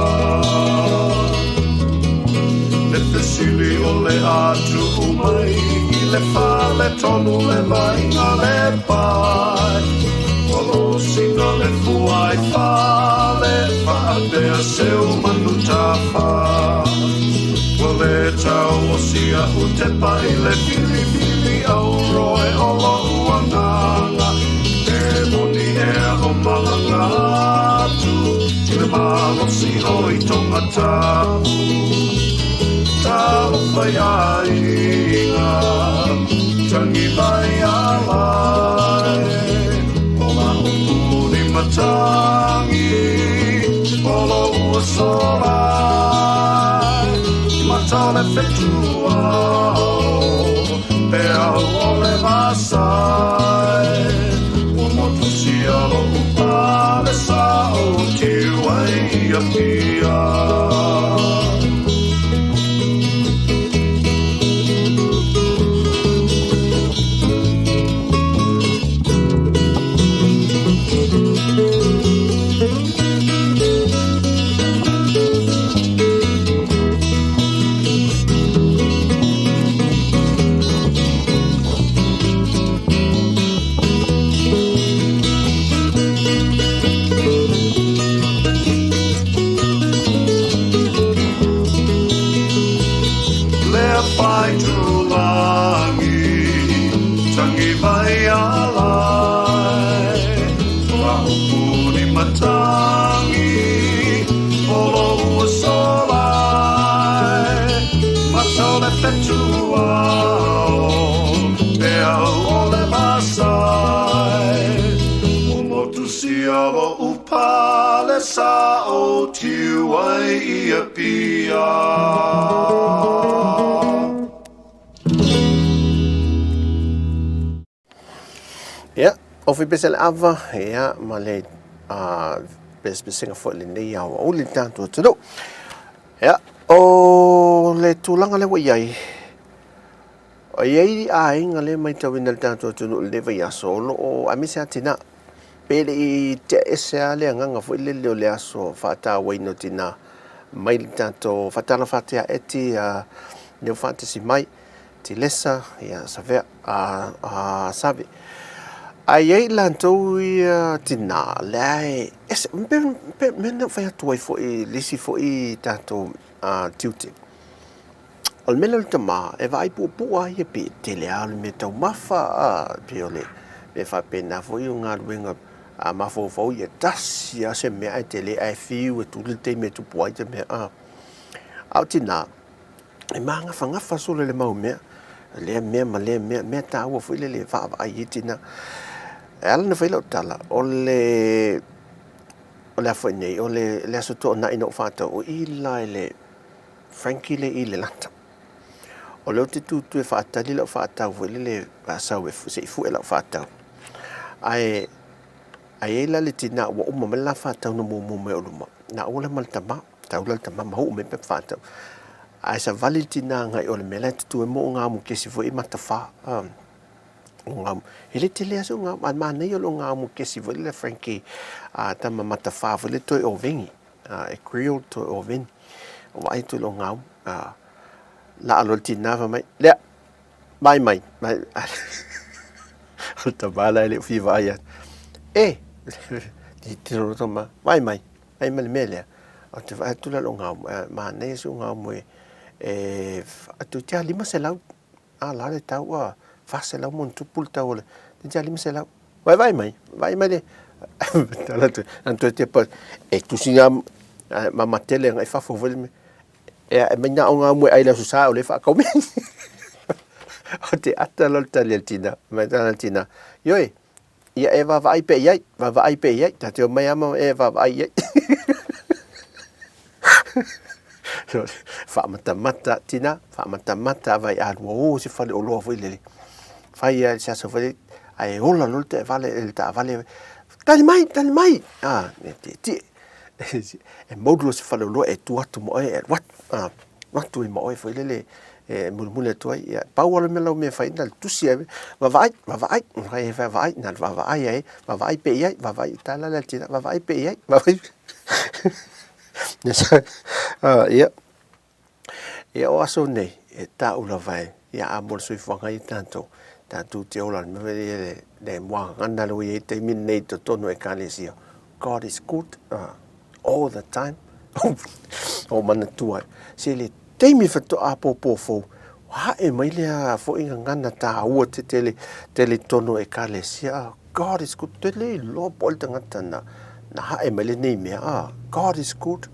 Le fesili o le a tuu mai i le fale tonu le vaaiga le pai Ua losina le fua i fale faapea seu manu tawha Ua le tau o sia'u tepa i le filifili auroe o lo'u agaga E moni ea o malaga atu i le malosi o i tonga tapu Talofa i aiga tangi mai alai O la upu ni matangi olo ua solai Mata o le fetuao pea o le vasai Ua motu sia lo'u pale sa o tiu ai ia pia. Lea fai tulangi tangi mai alai La upu ni matangi olo ua solai Mata o le fetuao pea o le vasai Ua motu sia lo'u pale sa o tiu ai i Apia. Ia, ofi pese le ava, ia, ma le pesepesega foi lenei aoauli le tatou atunuu. Ia, o le tulaga lea ua i ai, e i ai aiga lea e matauina i le tatou atunuu i lenei vaiaso, o lo o, aemaise lava tina, pe le i tea ese lava le agaga foi lele o le aso faatauaina o tina mai le tatou faatalofa atu ia Eti, lea ua faatasi mai, Tilesa, ia Savea, a, a Save. Ae i ai latou ia tinā, lea e ese, pe, pe, mea na ou fai atu ai foi i le isi foi tatou tiute. O le mea lea o le tama, e vaai puupuu lava ia pei e tele lava o le mea taumafa, a, pei o le mea faapena foi o galuega a mafaufau ia tasi lava se mea ae tele ae fiu e tuli le taimi e tupu ai se mea, a. A o tinā, e magafagafa solo i le mau mea, lea mea ma lea mea, mea taua foi lele e vaavaai i ai tinā. E ala ona fai lau tala, o le, o le a foi nei, o le, le Aso Toonai na ou faatau, o i la i le Frankie le i Lelata. O lea ou te tutu e faatali lau faatau foi lele a sau e se i fue lau faatau. Ae, ae i ai la le tinā ua uma mai le la faatau na muamua mai o luma, na ou la ma le tama. Tau la le tama ma huu mai pepa faatau. Ae savali le tina agai o le mea la e tutu ai mo o ngā umu kesi foi i Matawhā. O ngā umu, e le tele lava se o ngā umu, ae manaia o ngā umu kesi foi lele a Frankie a tama Matawhā foi lele toe o Vengi. E Creole toe o Vengi. O vaai atu i lo ngā umu. Laa loa le tina fai mai, lea, mai mai, mai. O le tama la e le o fia vaai atu. E, titiro loa tama, vaai mai. Ai ma le mea lea, ou te vaai atu la i lou gaomo, e manaia si ou gaomo e, e toeitiiti lava 500, a la le tau a 400 ma ona tupu le tau o le, toeitiiti lava 500. Vaai, vaai mai, vaai mai le, tala atu, na toe tepa, e tusi ngā mama tele agai fafo foi le mea, e ae mai na o gaomo e ai le Aso Sa o lea e faatau mea. O te ata la o le tali a le tina, mai tala a le tina, ioe, Ia e vaavaai pea i ai, vaavaai pea i ai, ta te omai lava ma e vaavaai i ai. So, faamatamata, tina, faamatamata vai a lua o se fale oloa foi lele. Fai a se aso foi lele, ae ola loa le taavale, le taavale, tali mai, tali mai! Ah, e tietie. E moulu loa se fale oloa e tu atu ma oe, e alu atu. Ah, atu ai ma oe foi lele e mulimuli atu ai. Ia, pau lava le mea lau mea e fai, na le tusi ai, vaavaai, vaavaai, fai e vaavaai, na le vaavaai ai, vaavaai pea i ai, vaavaai, tala le tina, vaavaai pea i ai, vaavaai. Ia, ia o aso nei, e tāu lava e, ia a mo le soifuaga ia tātou, tātou te ola, le mea le, le, le muagana le ua i ai taimi nei i totonu o Ekalesia. God is good. All the time. O manatua ai. Se le taimi whatoa āpōpō fou, hae mai lea foi gagana tāua te tele, tele tono ekalesia. Ah, God is good. Te le iloa po o le tangata na, na hae mai lenei mea. Ah, God is good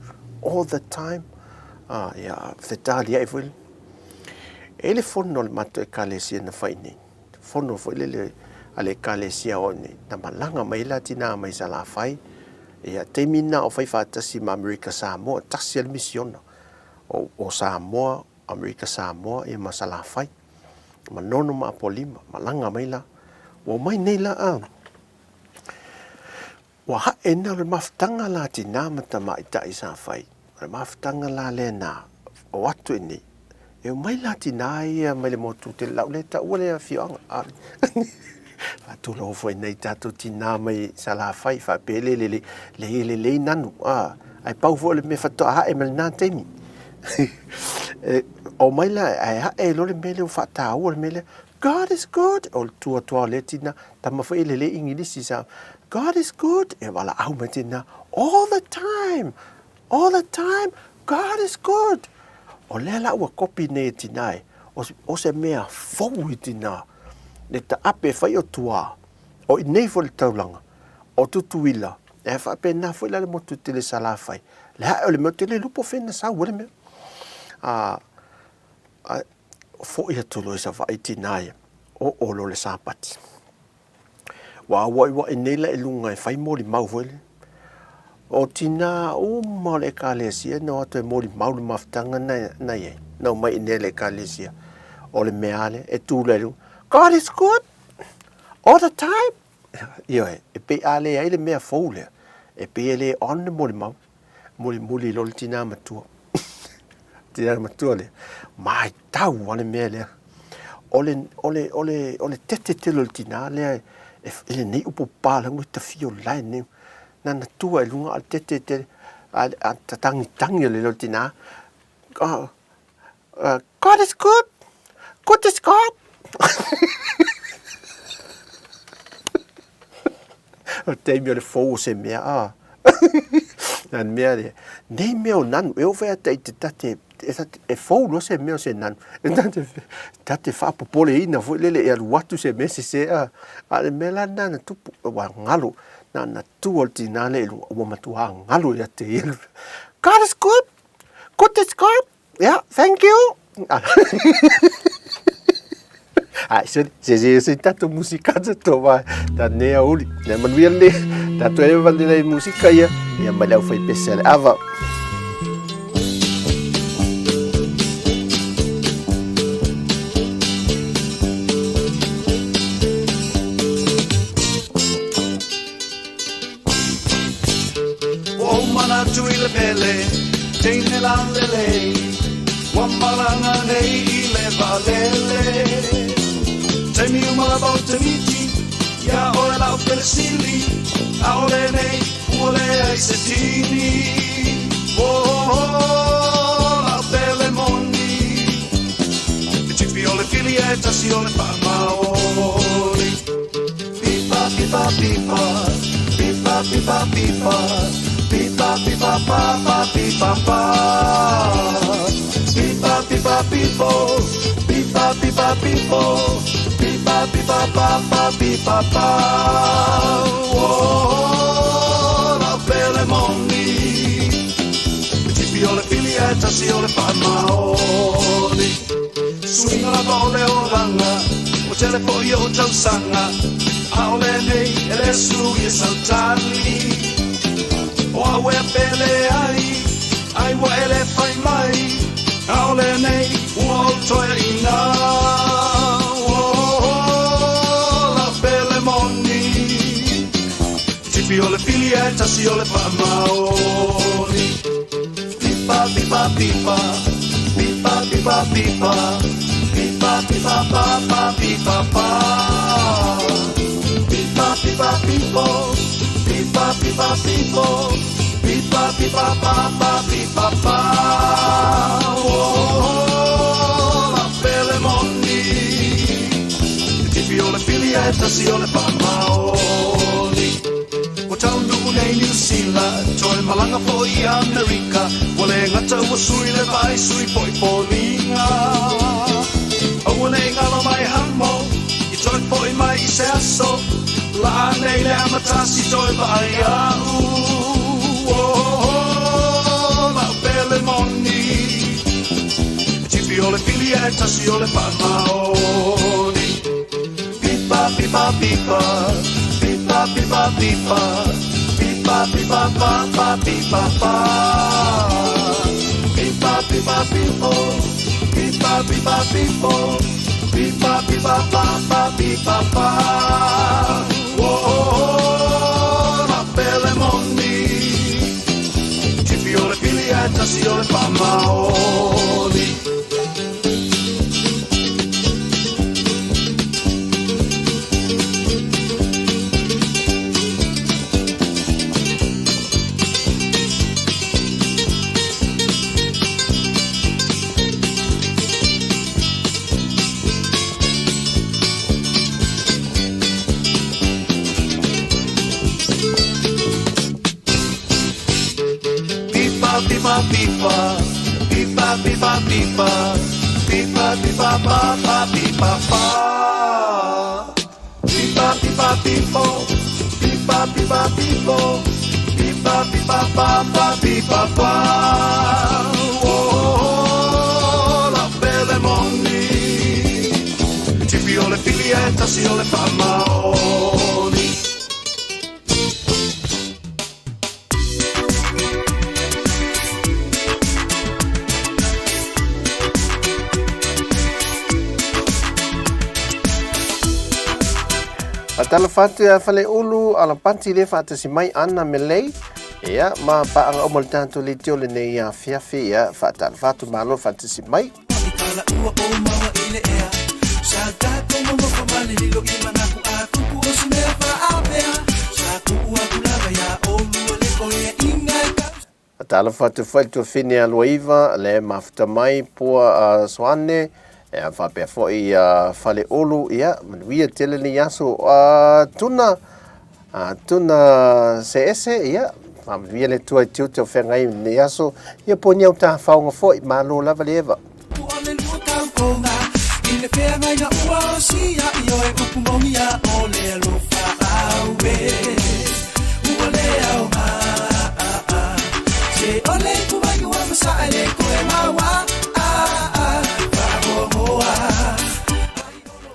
all the time. Ah, ia, fetaliai foi. E le fono le matou ekalesia na fai nei. Fono foi lele a le ekalesia o nei. Na malaga mai la tinā mai Salafai. Ia, taimi na o fai faatasi ma Amerika Samoa, tasi a le misiona o, o Samoa, Amerika Samoa, ia ma Salafai. Manono ma Apolima, malaga mai la. Ua omai nei la a, ua haʻe na o le mafutaga la tinā ma tamaitai sa fai. O le mafutaga la lea na o atu i nei, E omai la tinā ia mai le motu tele lau le taua le afioaga. Faatulou foi nei tatou tinā mai Salafai faapea le le le lelei nanu a ai pau foi le mea faatoa hae mai lena taimi. E omai la ae hae loa le mea lea ua faataua le mea lea God is good o le tuatoa o lea tinā tama foi e lelei Igilisi sa God is good e valaau mai tinā all the time All the time, God is good! O lea la ua kopi nei e tinā e, o se mea fou i tinā, le taape e whai o tuā, o i nei foi le taulaga, o Tutuila, e faapena foi la le motu tele Salafai, le hae o le mea o te le lupo whena sau o le mea. A, a, foi atu loa i Savaii tinā ia, o o lo le Sapati. Ua auaiuaʻi nei la i luga e fai molimau foi lea. O tinā uma o le Ekalesia na o atu e molimau le mafutaga na, na i ai, na omai i nei le Ekalesia. O le mea lea, e tū la i luga, God is good all the time. Ioe, e pei a leai le mea fou lea, e pei e le on le molimau. Mulimuli loa le tinā matua. Tinā matua lea. Maitau a le mea lea. O le, o le, o le, o le tete tele o le tinā lea e, e lenei upu pālagu e tawhio lae nei. Nana tua e lunga a le tete tele, a, a tatangitangi o le leo tinā. Oh, God is good. Good is God. O le taimi o le fou o se mea, a. Na le mea lea, nei mea o nanu, e oo foi a tai te tate, e, tate, e fou loa se mea o se nanu. E tate, tate faapopoleina foi lele e alu atu se mea sese, a. A o le mea la lena na tupu, ua galo, na ona tu lava o le tinā lea i luga, ua matuā galo ia te ia. God is good! Good is good! Yeah, thank you. Ai, se se se se tatou musika te to vai. Ta ne a uli. Ne manuia le. Tatou e vale le musika ia. Ia mai lau fai pese le ava. Ua ou manatu i le pele, teine lalelei, Ua malaga nei i le vaalele. Taimi uma lava ou te miti, iā ʻoe la'u pele sili, ʻAʻole nei ua leai se tini. Oh, la'u pele moni, E tipi o le pili a e tasi o le faamaoni. Pipa, pipa, pipa, pipa, pipa, pipa, pipa, pipa, pa, pa, pipa, pa. Pipa, pipa, pipo, pipa, pipa, pipo, pipa, pipa, pa, pa, pipa, pa. Oh, la'u pele moni, E tipi o le pili a e tasi o le faamaoni. Suiga lava o le olaga, ua tele foi o'u tausaga, ʻAʻole nei e le sui e sautali. ʻO aʻu e pele ai, ai ua e le fai mai, ʻAʻole nei ua ou toeaina. Oh, la'u pele moni, Tipi o le pili a e tasi o le faamaoni. Pipa, pipa, pipa, pipa, pipa, pipa, pipa, pipa, pa, pa, pipa, pa. Pipa, pipa, pipo, pipa, pipa, pipo, pipa, pipa, pa, pa, pipa, pa. Oh, la'u pele moni, E tipi o le pili a e tasi o le faamaoni. Ua taunuu nei Niu Sila, toe malaga foi i Amerika, Ua le gata ua sui le vaai, sui foi foliga. Aua ne i galo mai hamo, i toe foi mai i se aso, Laa nei le amatasi toe vaai a'u. Oh, la'u pele moni, E tipi o le pili a e tasi o le faamaoni. Pipa, pipa, pipa, pipa, pipa, pipa, pipa, pipa, pa, pa, pipa, pa. Pipa, pipa, pipo, pipa, pipa, pipo, pipa, pipa, pa, pa, pipa, pa. Oh, oh, oh, la'u pele moni, Tipi o le pili a e tasi o le faamaoni. Pipa, pipa, pipa, pipa, pipa, pipa, pipa, pipa, pa, pa, pipa, pa. Pipa, pipa, pipo, pipa, pipa, pipo, pipa, pipa, pa, pa, pipa, pa. Oh, oh, oh, la'u pele moni, Tipi o le pili a e tasi o le faamaoni. Faatalofa atu ia Faleulu, Alapati le faatasi mai Ana me Lei. Ia, ma paaga uma le tatou leitio lenei afiafi. Ia, faatalofa atu malo faatasi mai. Talofa atu foi le tuafine a Luaiva le mafuta mai pua a Soane ia faapea foi ia Faleulu ia manuia tele lenei aso a Tuna. Tuna Seese, ia, faamanuia le Atua i tiute o feagai i lenei aso, ia po o ni au tafaoga foi, malo lava le eva.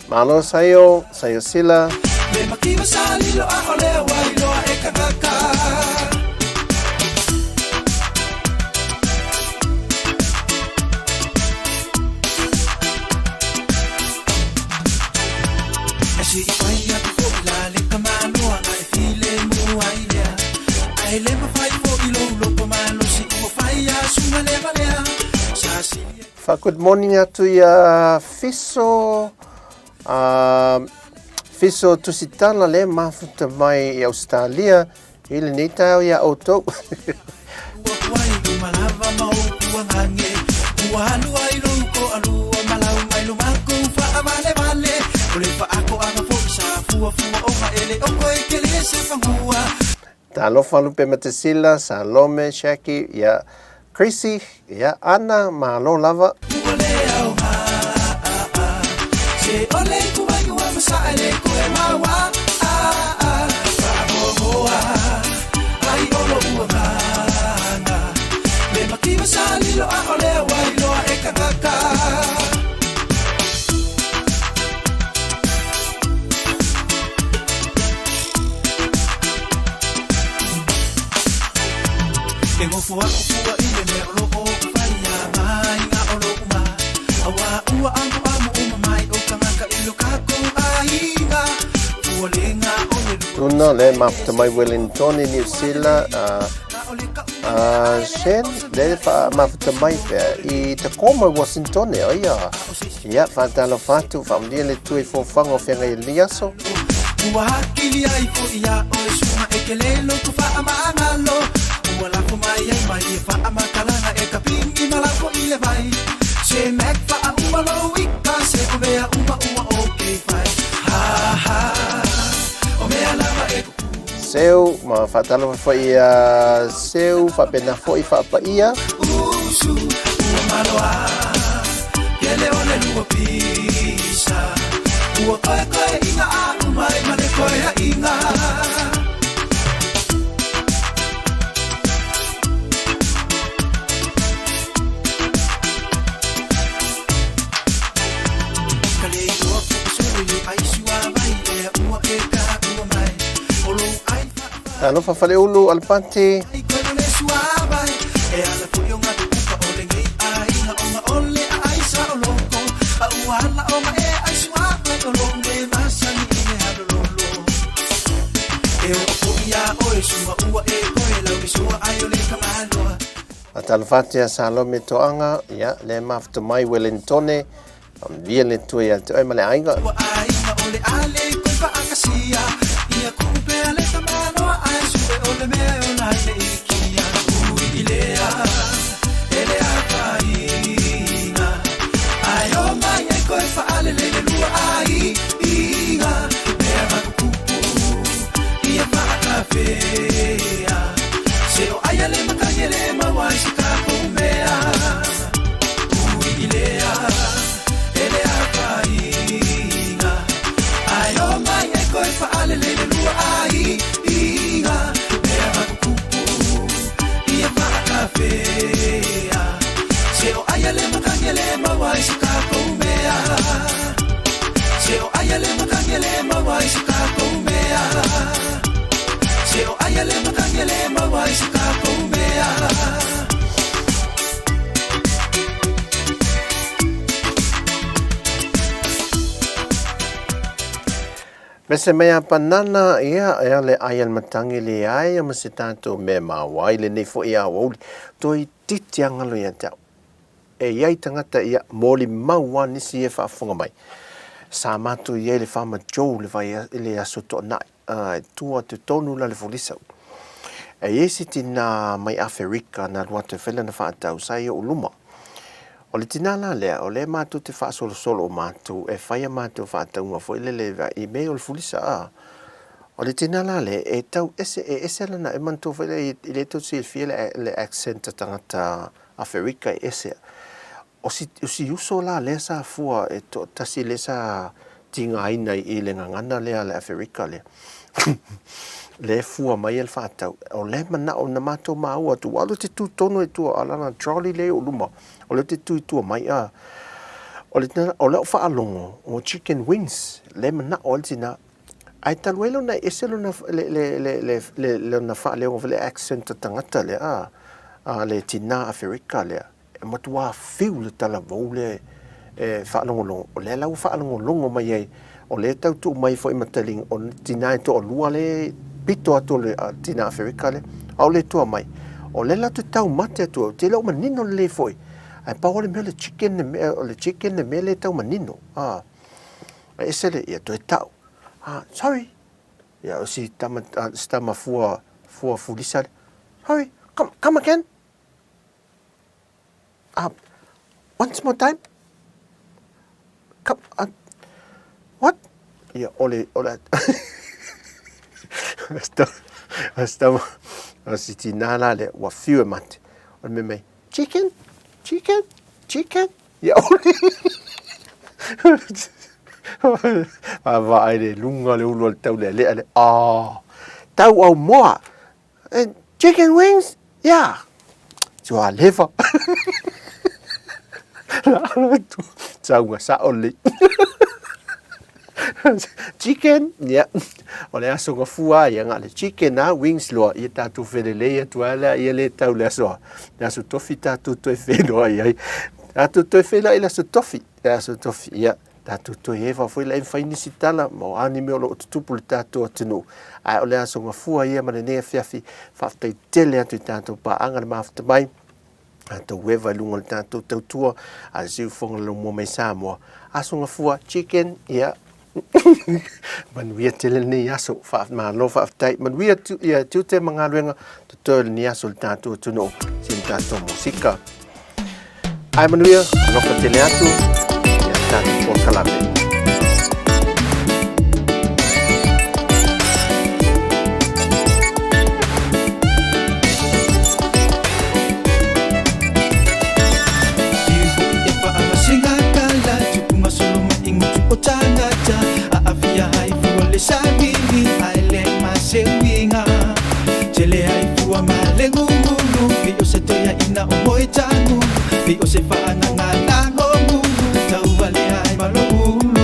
Malo Saio, Saio Sila. Fa good morning atu ia Fiso, Fiso Tusitala le mafuta mai i Australia i lenei taeao ia outou. Talofa Lupe Matasila, Salome, Shaki, ia Chrissy, ia Ana, malo lava. Tuna le mafuta mai Wellington i New Zealand, Shen le mafuta mai i Tacoma, Washington, o ia. Ia, faatalofa atu, faamanuia le Atua i foafoaga o feagai i lenei aso. Ua hakili ai foi ia oe suaga e kele loto faamagalo Ua lafo mai ai mai e faamatalaga e ka pigi ma lafo i le vai Se Mac faauma lou ika se o mea uma ua ok fai Ha ha o mea lava e Seu, ma faatalofa foi ia Seu, faapena foi faapaia. Usu, ua maloa, kele o le lua pisa. Ua koe koe inga a umai ma le koe a inga. Talofa Faleulu Alapati. Talofa atu ia Salome Toaga, ia, le mafuta mai Wellingtone, Via le Atua ia te oe ma le aiga. Mese mai a Panana, ia, e ale ai al matangi le ai a ma se tātou mea māwai lenei foi aoauli. Toi titi angalo ia te au. E i ai tagata ia molimau a nisi e faafofoga mai. Sa matou i ai le Farmer Joe le vai i le aso Toonai, a e tu atu tonu la le folisa. E i ai se tina mai Aferika na alu atu e fai lana faatau, sa i ou luma. O le tina la lea, o lea matou te faasolosolo o matou e fai a matou faatauga foi lele i mea o le fulisa, a. O le tina la lea, e tau ese, e ese lana, e manatua foi lea i le tou silafia le, le accent a tagata Aferika e ese. O si, o si uso la lea sa fua e toatasi lea sa tigaina i le gagana lea a le Aferika lea, lea e fua mai ai le faatau. O lea e manao na matou maua atu, ua alu te tu tonu i tua, a lana trolley lea i ou luma, o lea ou te tu i tua mai, a. O le tina, o lau faalogo, o chicken wings, lea e manao ai le tina. Ae talu ai lona e ese lona, le, le, le, le, le, lona faaleoga foi le accent a tagata lea, a, a le tina Aferika lea. E matuā fiu le talavou lea e faalogologo, o lea la ua faalogologo mai ai, o lea e tau tuu mai foi ma taliga, o tina e toalua lea e pito atu o le tina Aferika lea, a o le tua mai, o lea la ou te taumate atu ai, ou te le o manino lelei foi, ae pau lava le mea o le chicken le mea, o le chicken le mea lea e tau manino, a, e ese le, ia toe tau, a, sorry, ia o si tama, si tama fua, fua fulisa lea, sorry, come, come again. Once more time. Come, what? Ia, o le, o le, o si tinā la lea, ua fiu e mate. O le mea mai, chicken, chicken, chicken. Ia, o le, vaavaai le luga le ulu o le taulealea lea, ah, tau au moa, And chicken wings? Yeah. Tua leva. Sauga sao lelei. Chicken? Yeah. O le aso gafua ia nga le chicken a wings loa ia tatou felelei atu a lea ia le tau le aso le aso tofi tatou toe feiloai ai. Tatou toe feiloai le aso tofi. Le aso tofi. Yeah. Tatou toe eva foi la e mafai nisi tala ma o a ni mea o lo o tutupu i le tatou atunuu. Ae o le aso gafua ia ma lenei afiafi, faafetai tele atu i tatou paaga le mafuta mai, tatou eva i luga o le tatou tautua a le siufofoga le laumua mai Samoa. Aso gafua, chicken, ia, manuia tele lenei aso, malo faafetai, manuia ia tiute ma galuega totoe o lenei aso i le tatou atunuu, si le tatou musika. Ae manuia, alofa tele atu, ia tatou polokalame. Tele ai fua ma le ngungulu Pei o se toia ina o moe tangulu Pei o se whaanganga na ngongulu Tau wale ai ma lo ulu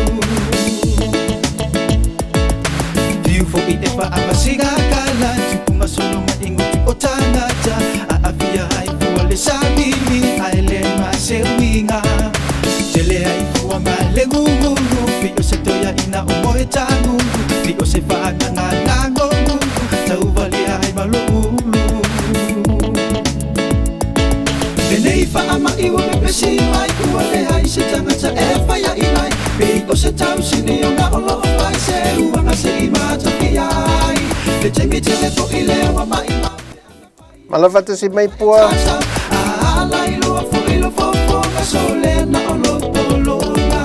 Whiu fo'i e whaamasiga kala Tupunga solo ma ingutu o tangata Aafia ai fua le savili Ai le ma se uiga Tele ai fua ma le ngungulu Pei o se toia ina o moe tangulu Pei o se whaanganga na ngongulu Tau wale ai ma lo ulu Penei whaamai ua pepesi mai Ua leai se tangata e whaia i mai Pei o se tausini o ngā olo o whai Se uanga se i mātaki ai Le taimi tele po i lewa mai ma Malafatasi mai pua. Ala i loa fo i lo fofo Nga sole na o lo polonga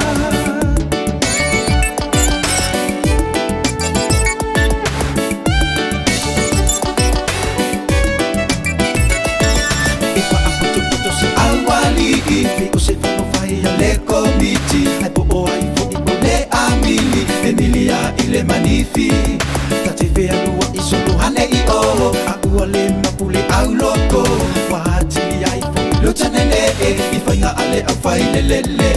E whaaputuputu se aualii Pei o se whanofai a le komiti Ai po o ai fo i o le amili E milia i le manifi Ta te whea lua i solo hane i o A ua le mapule au loko Wā tili ai fo i lo tanene e I whainga ale au whai le lele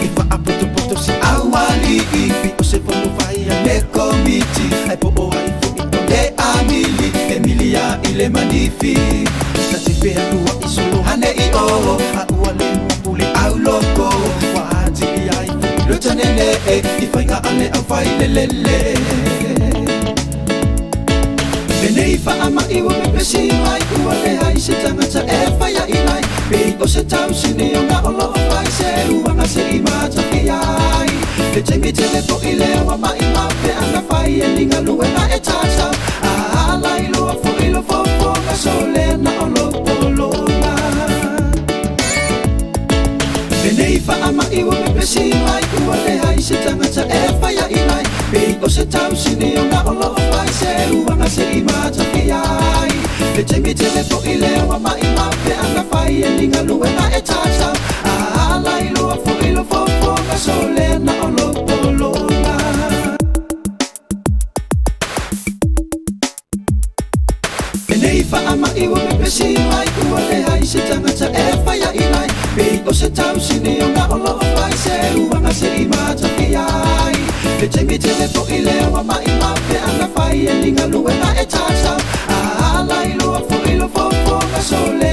E whaaputuputu se aualii Pei o se whanofai a le komiti Ai po o ai fo i o le amili E milia i le manifi Ta te whea lua i solo hane i o A ua le mapule au loko Wā tili ai fo i lo tanene e I whainga ale au whai le lele Penei whaamai ua pepesi mai Ua leai se tangata e whaia i mai Pei o se tausini o ngā olo o whai Se uanga se i mātaki ai Le taimi tele po i lewa mai ma Pe anga whai e ninga luenga e tātau Ala i loa fo i lo fofo Nga sole na o lo polonga Penei whaamai ua pepesi mai Ua leai se tangata e whaia faiaʻi ai. Pei o se tausini ona o loo fai se uaga seʻi matafia ai. Le taimi tele foʻi lea ua maʻimau pe ana fai e ni galuega e tatau. A ala iloa foʻi lo fofoga so lea na o lo pologa. Lenei faamaʻi ua pepesi mai ua leai se tagata e faiaʻi ai. Pei o se tausini ona o loo fai se uaga seʻi matafia ai. Le taimi tele foʻi lea ua maʻimau pe ana fai e ni galuega e tatau. A ala iloa foʻi lo fofoga so lea.